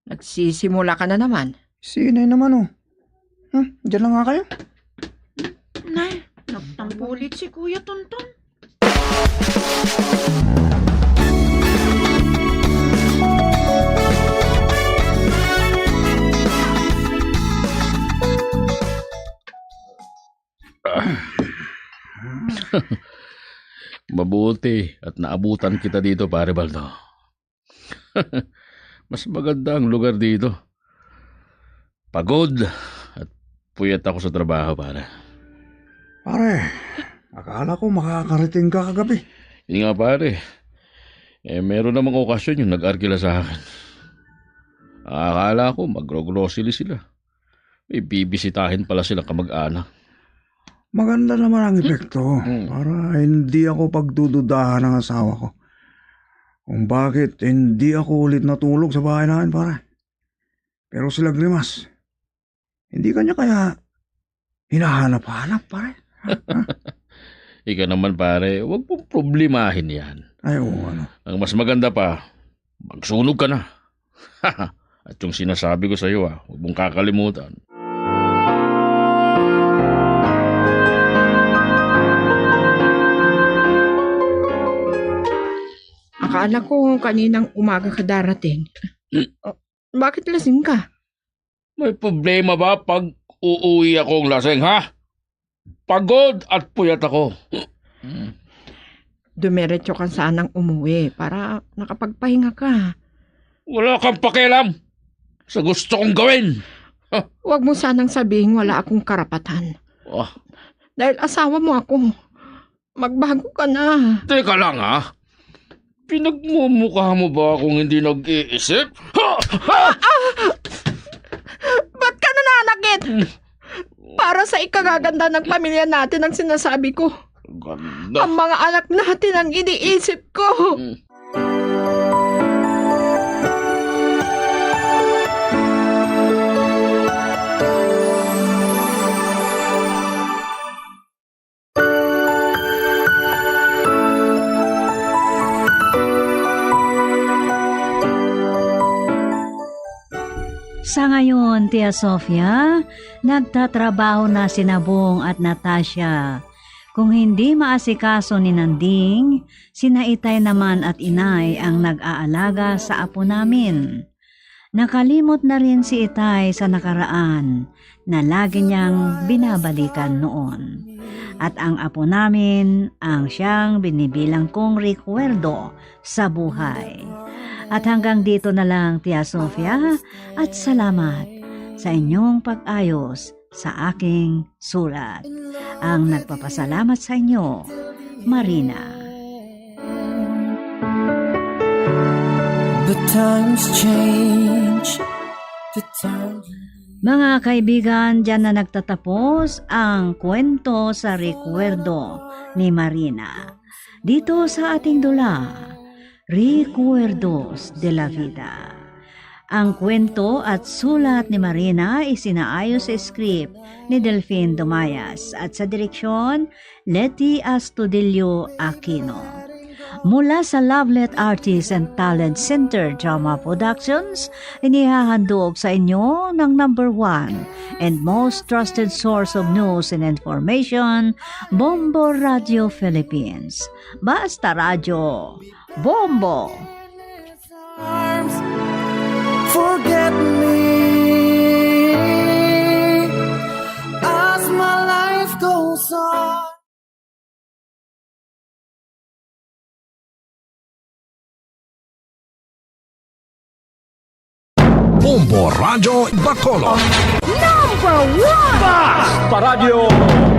nagsisimula ka na naman. Si Inay naman, oh. Hmm, diyan lang nga kayo. Nay, nagtampo ulit si Kuya Tonton. Mabuti at naabutan kita dito, Pare Baldo. Mas maganda ang lugar dito. Pagod at puyat ako sa trabaho, pare. Pare, akala ko makakarating ka kagabi. Yun nga, pare. Eh, meron namang okasyon yung nag-arkila sa akin. Akala ko magro-grocery sila. May bibisitahin pala sila kamag-anak. Maganda naman ang epekto. Hmm. Para hindi ako pagdududahan ng asawa ko kung bakit hindi ako ulit natulog sa bahay namin, pare. Pero si Lagrimas, hindi ka niya kaya hinahanap-hanap, pare? Ika naman, pare, huwag mong problemahin yan. Ay, oo, ano? Ang mas maganda pa, magsunog ka na. At yung sinasabi ko sa'yo, ah, huwag mong kakalimutan. Akala ko kaninang umaga ka darating. Hmm. Oh, bakit lasing ka? May problema ba pag uuwi akong lasing, ha? Pagod at puyat ako. Mm. Dumiretso ka sanang umuwi para nakapagpahinga ka. Wala kang pakialam sa gusto kong gawin. Ha? Huwag mo sanang sabihin wala akong karapatan. Ah. Dahil asawa mo ako. Magbago ka na. Teka lang, ha? Pinagmumukha mo ba akong hindi nag-iisip? Ha? Ha? Ba't ka nananakit? Hmm. Para sa ikagaganda ng pamilya natin ang sinasabi ko. Ganda. Ang mga anak natin ang iniisip ko. Hmm. Sa ngayon, Tia Sofia, nagtatrabaho na sina Bong at Natasha. Kung hindi maasikaso ni Nanding, sina Itay naman at Inay ang nag-aalaga sa apo namin. Nakalimot na rin si Itay sa nakaraan na lagi niyang binabalikan noon. At ang apo namin ang siyang binibilang kong rekwerdo sa buhay. At hanggang dito na lang, Tia Sofia, at salamat sa inyong pag-ayos sa aking sulat. Ang nagpapasalamat sa inyo, Marina. The times change, the times Mga kaibigan, diyan na nagtatapos ang kwento sa rekwerdo ni Marina. Dito sa ating dula, Recuerdos de la Vida. Ang kwento at sulat ni Marina isinaayos sa script ni Delfin Dumayas at sa direksyon, Leti Astudillo Aquino. Mula sa Lovelet Artists and Talent Center Drama Productions, inihahandog sa inyo ng number one and most trusted source of news and information, Bombo Radio Philippines. Basta Radyo, Bombo! Arms, forget me as my life goes on. Bombo Radyo Bacolod. Number one! Basta Radyo!